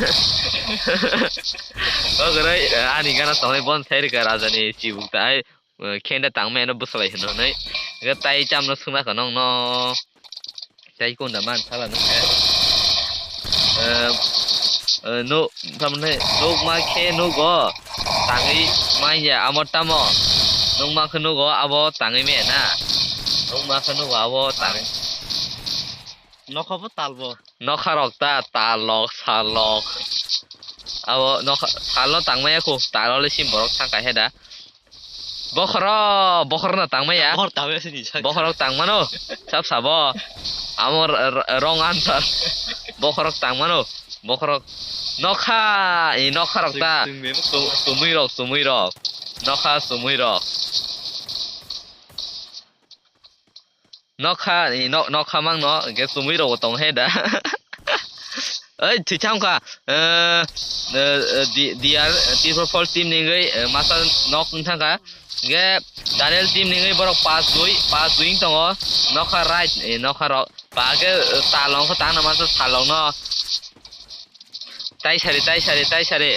Oh, kwrwi, ani gana tongnai bon thairika Rajani chibuk tai, eh, khenda tangmano bwsalai hwnwi. Ga tai chamno swngna kha nongno. Tai kunda man sala nung khe. Eh, eh, no, tamne, nukma khe nugo. Tangwi manya amo tamo. Nukma khe nugo abo tangwi maya na. Nukma khe nugo abo tangwi. Nokha bo tal bo. Nokha rok ta, tal lok, sal lok. Abo nokha, sal no tangmaya kho, tal ole sim borok thangkha he da. Bokhorok, bokhorok no tangmaya. Bokhorok tangmaya sini sak. Bokhorok tangmano, sab sabo. Amo r-, r-, wrong answer. Bokhorok tangmano, bokhorok. Nokha, e nokha rok ta. Sing, sing, sing. Su-, sumui rok, sumui rok. Nokha, sumui rok. Nokha, eh, nok-, nokha mangno, hwnkhe chumui rokbo tong he da. Oi, thwi thang kha. Eh, eh, eh, D-, D R, eh, Triple Four team ni wngwi, eh, masa nok wng thang kha. Hwnkhe Daniel team ni wngwi borok pass dui, pass dui wng tongo. Nokha right, eh, nokha rok. Ba khe, eh, talong khe tangna masa salong no. Tai sari, tai sari, tai sari.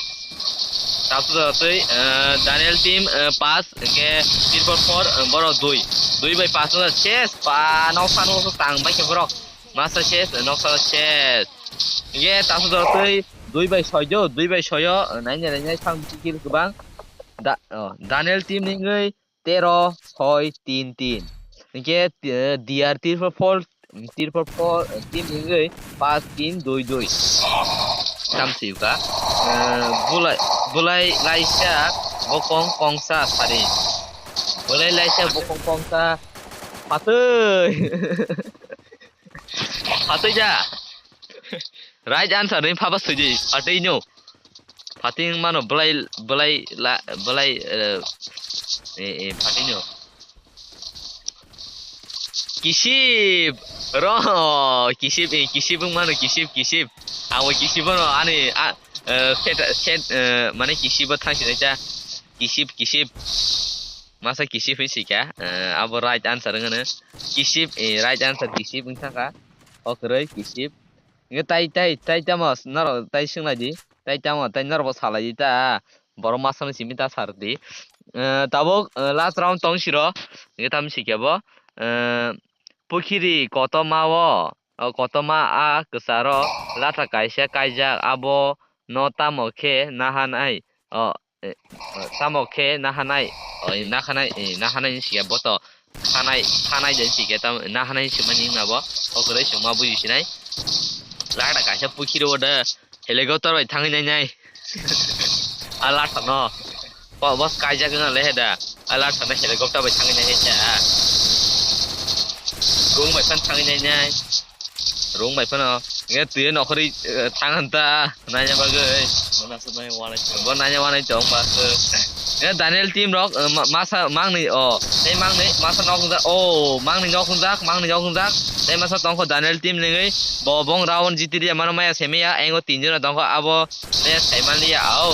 Tasu da twi, eh, Daniel team, eh, pass, hwnkhe Triple Four, eh, borok dui. Dui bai pass wngkha ses, pa, noksa, noksa tang bai khe borok. Masa ses, noksa ses. Hwnkhe tasu da twi, dui bai soi jo, dui bai soi o, eh, naina, naina, sang kill kwbang. Da-, oh, Daniel team ni wngwi tero soi tin tin. Hwnkhe, eh, D R Triple Four, Triple Four, eh, team ni wngwi pass tin dui dui. Tam si ka. Eh, bulai, bulai laisa bokong kongsa sari. Bulai laisa bokong kongsa phatwi. Phatwi ja. Right answer ni phaba sui di. Phatwi no. Phating mano belai, belai la, belai, eh, eh, eh, phating no. Kisip, ro, kisip, eh, kisip wng mano, kisip, kisip. Ang bo kisip no, ani, a, eh, set, set, eh, mane kisip bo thang sinai cha. Kisip, kisip. Masa kisip hinwi sika, eh, abo right answer wng mano. Kisip, eh, right answer kisip wng thang kha. O kwrwi kisip. Nge tai, tai, tai tamo norok tai swng lai di. Tai tamo, tai norok bo salai di ta. Borok masa no simi ta sar di. Eh, tabuk, eh, last round tong siro. Nge tam sikya bo. Eh, pukhiri kotorma o, o kotorma a kwcharo latha kaisa kaijak, abo no tamo khe nahanai. O, eh, eh, tamo khe nahanai, oi, nahanai, eh, nahanai ni siya boto khanai, khanai de sikhe tam nahanai ni simani wngna bo, o kwrwi chwngma buji sinai. Lada kaisa pukhiro o de helicopter bai thangwi nai nai. A latha no. Bo, bo kaijak wngna le he da. A latha no helicopter bai thangwi nai nai cha. Rung bai phan thangwi nai nai. Rung bai phano. Nge twi nokhorwi, eh, thang han ta. Naina bagwi. Bo naina wanai tong ba. Eh, Daniel team rok, eh, ma-, masa mangni, o. Tei mangni masa nok hungjak. O, mangni nok hungjak, mangni nok hungjak. Tei masa tongkho Daniel team ningwi. Bo bong round jitiriya mano maya semiya. Engo tinjona tongkho abo. Maya saimaliya ao.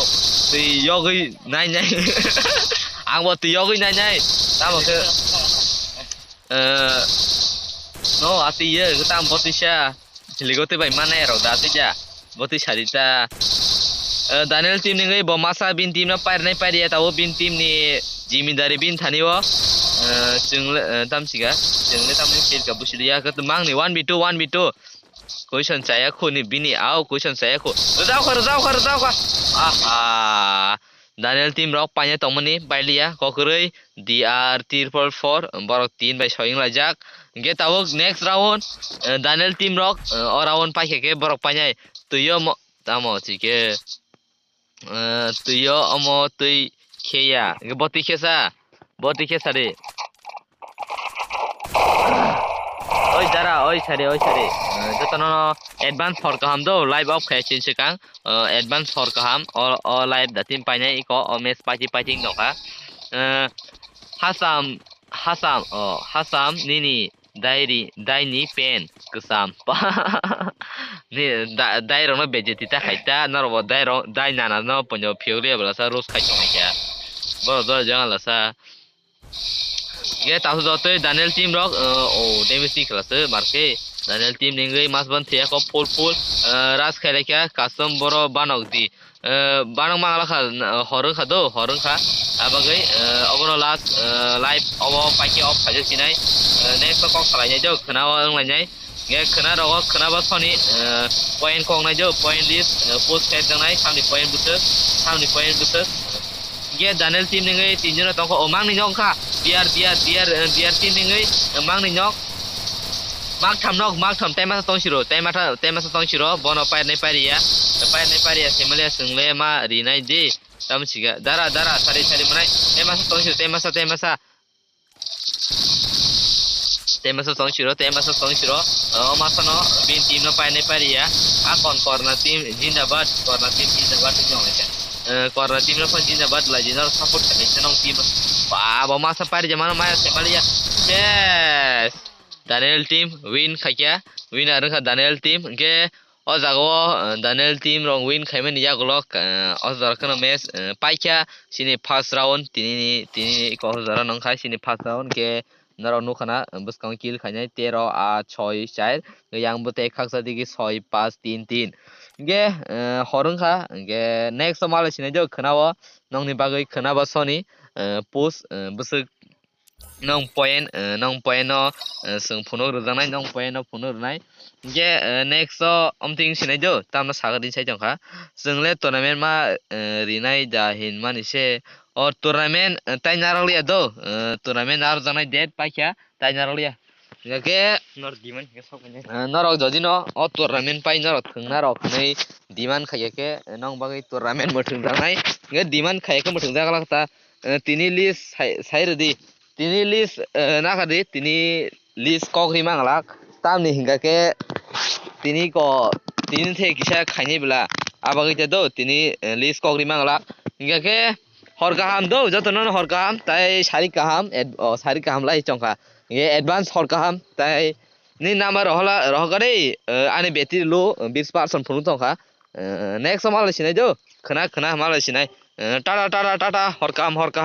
Twi yogwi nai nai. Ang bo twi yogwi nai nai. Tamo khe. Eh, no, ati ye, gutang botisa. Ligo twi bai mane rok da twi ja. Botwi sari ta. Eh, Daniel team ni bo masa bin team no pair nai pair ya, tabo bin team ni jimidari bin thani o. Eh, chwng le, eh, tam siga. Chwng le tam ni kill ka busi ya. Ka mangni one v two, one v two. Question chaya khu ni bini au, question chaya khu. Rajao kha, rajao kha, rajao kha. Aha. Daniel team rok paina tongmani bailiya kokrwi D R triple four borok tin bai soi wng laijak. Hingke tabuk next round, eh, Daniel team rok, eh, o round paikha khe borok painai twi o mo-, tamo chike, eh, twi o omo twi kheya. Hingke bo twi khesa, bo twi khesa de. Oi dara, oi sari, oi sari. Eh, jotono no advance hor kaham do, live off khe chin swkang. Eh, advance hor kaham, o, o live da team painai iko, o match paiti paiti nokha. Eh, Hasam, Hasam, o, Hasam nini diary, daini pen kwcham. Ni da-, dai rokno bejeti ta khaita, norok bo dai rok, dai nana no ponyo phiyok liya bwlasa roast khai tongkha. Borok do jang lasa. Ge tasu jotoi Daniel team rok, eh, o damage ni khlasa marke. Daniel team ningwi mas ban thiya ko full full, eh, ras khailai kha custom boro banok di. Eh, banok mangla kha, eh, hor wngkha do, hor wngkha. Abagwi, eh, obono last, eh, live obo paikhe off khaijak sinai. Eh, next o kok salainai do, khna o wnglainai. Nge khwna rogo, khwna bo soni, eh, point kok nai jo, point list, eh, post khe tongnai, samni point bwswk, samni point bwswk. Nge Daniel team ningwi tinjon tongkho, o mangni nok kha, B R, B R, B R, eh, B R team ningwi, eh, mangni nok. Mak tham nok, mak tham, tai masa tong siro, tai masa, tai masa tong siro, bono pair nai pair ya, pair nai pair ya, semale swngle ma rinai di, tam siga, dara, dara, sari, sari manai, tai masa tong siro, tai masa, tai masa. Tei masa tong siro, tei masa tong siro. O masa no bin team no painai pariya. A kon korna team jindabad, korna team jindabad jong le. Eh, korna team no kon jindabad lai jino support kani senong team. Ba, bo masa pari jamano maya semaliya. Yes. Daniel team win khaikha, winner wngkha Daniel team. Hwnkhe o jaga o, eh, Daniel team rok win khaimani yagulo, eh, o jora kheno match, eh, paikha chini first round, tini, tini o jora nongkha chini first round, hwnkhe norok nukha na, eh, bwskango kill khainai tero a soi char, yang bwtwi khaksa digi soi pas tin tin. Hwnkhe, eh, hor wngkha, hwnkhe next o malai sinai do khwnao, nokni bagwi khwnaba soni, eh, post, eh, bwswk nong point, eh, nong point no, eh, chwng phunuk rwjaknai, nong point no phunuk rwnai. Hwnkhe, eh, next o omtwing sinai do, tamno sakha din sai tongkha. Chwng le tournament ma, eh, rinai da hinmani se. O tournament, eh, tai narwkliya do, eh, tournament narwkjaknai date paikha, tai narwkliya. Hwnkhe, norok demand khe sok manya. Eh, norok jodi no o tournament pai norok thwngna rok hinwi demand khaiya khe, eh, nong bagwi tournament mwthwng jaknai. Hwnkhe demand khaiya khe mwthwng jaglak ta, eh, tini list sai, sai rwdi. Tini list, eh, nakha di, tini list kok ri manglak. Tamni hingka khe tini ko, tini the kisa khaini bwla. Abagwi te do, tini, eh, list kok ri manglak. Hingka khe hor kaham do, joto no hor kaham, tai sari kaham, ad-, o, sari kaham lai chongkha. Hingke advance hor kaham, tai ni number rohola, rohokari, eh, ani battery low, eh, bis percent phunuk tongkha. Eh, next o malai sinai do, khwna, khwna malai sinai. Eh, tata, tata, tata, hor kaham, hor kaham.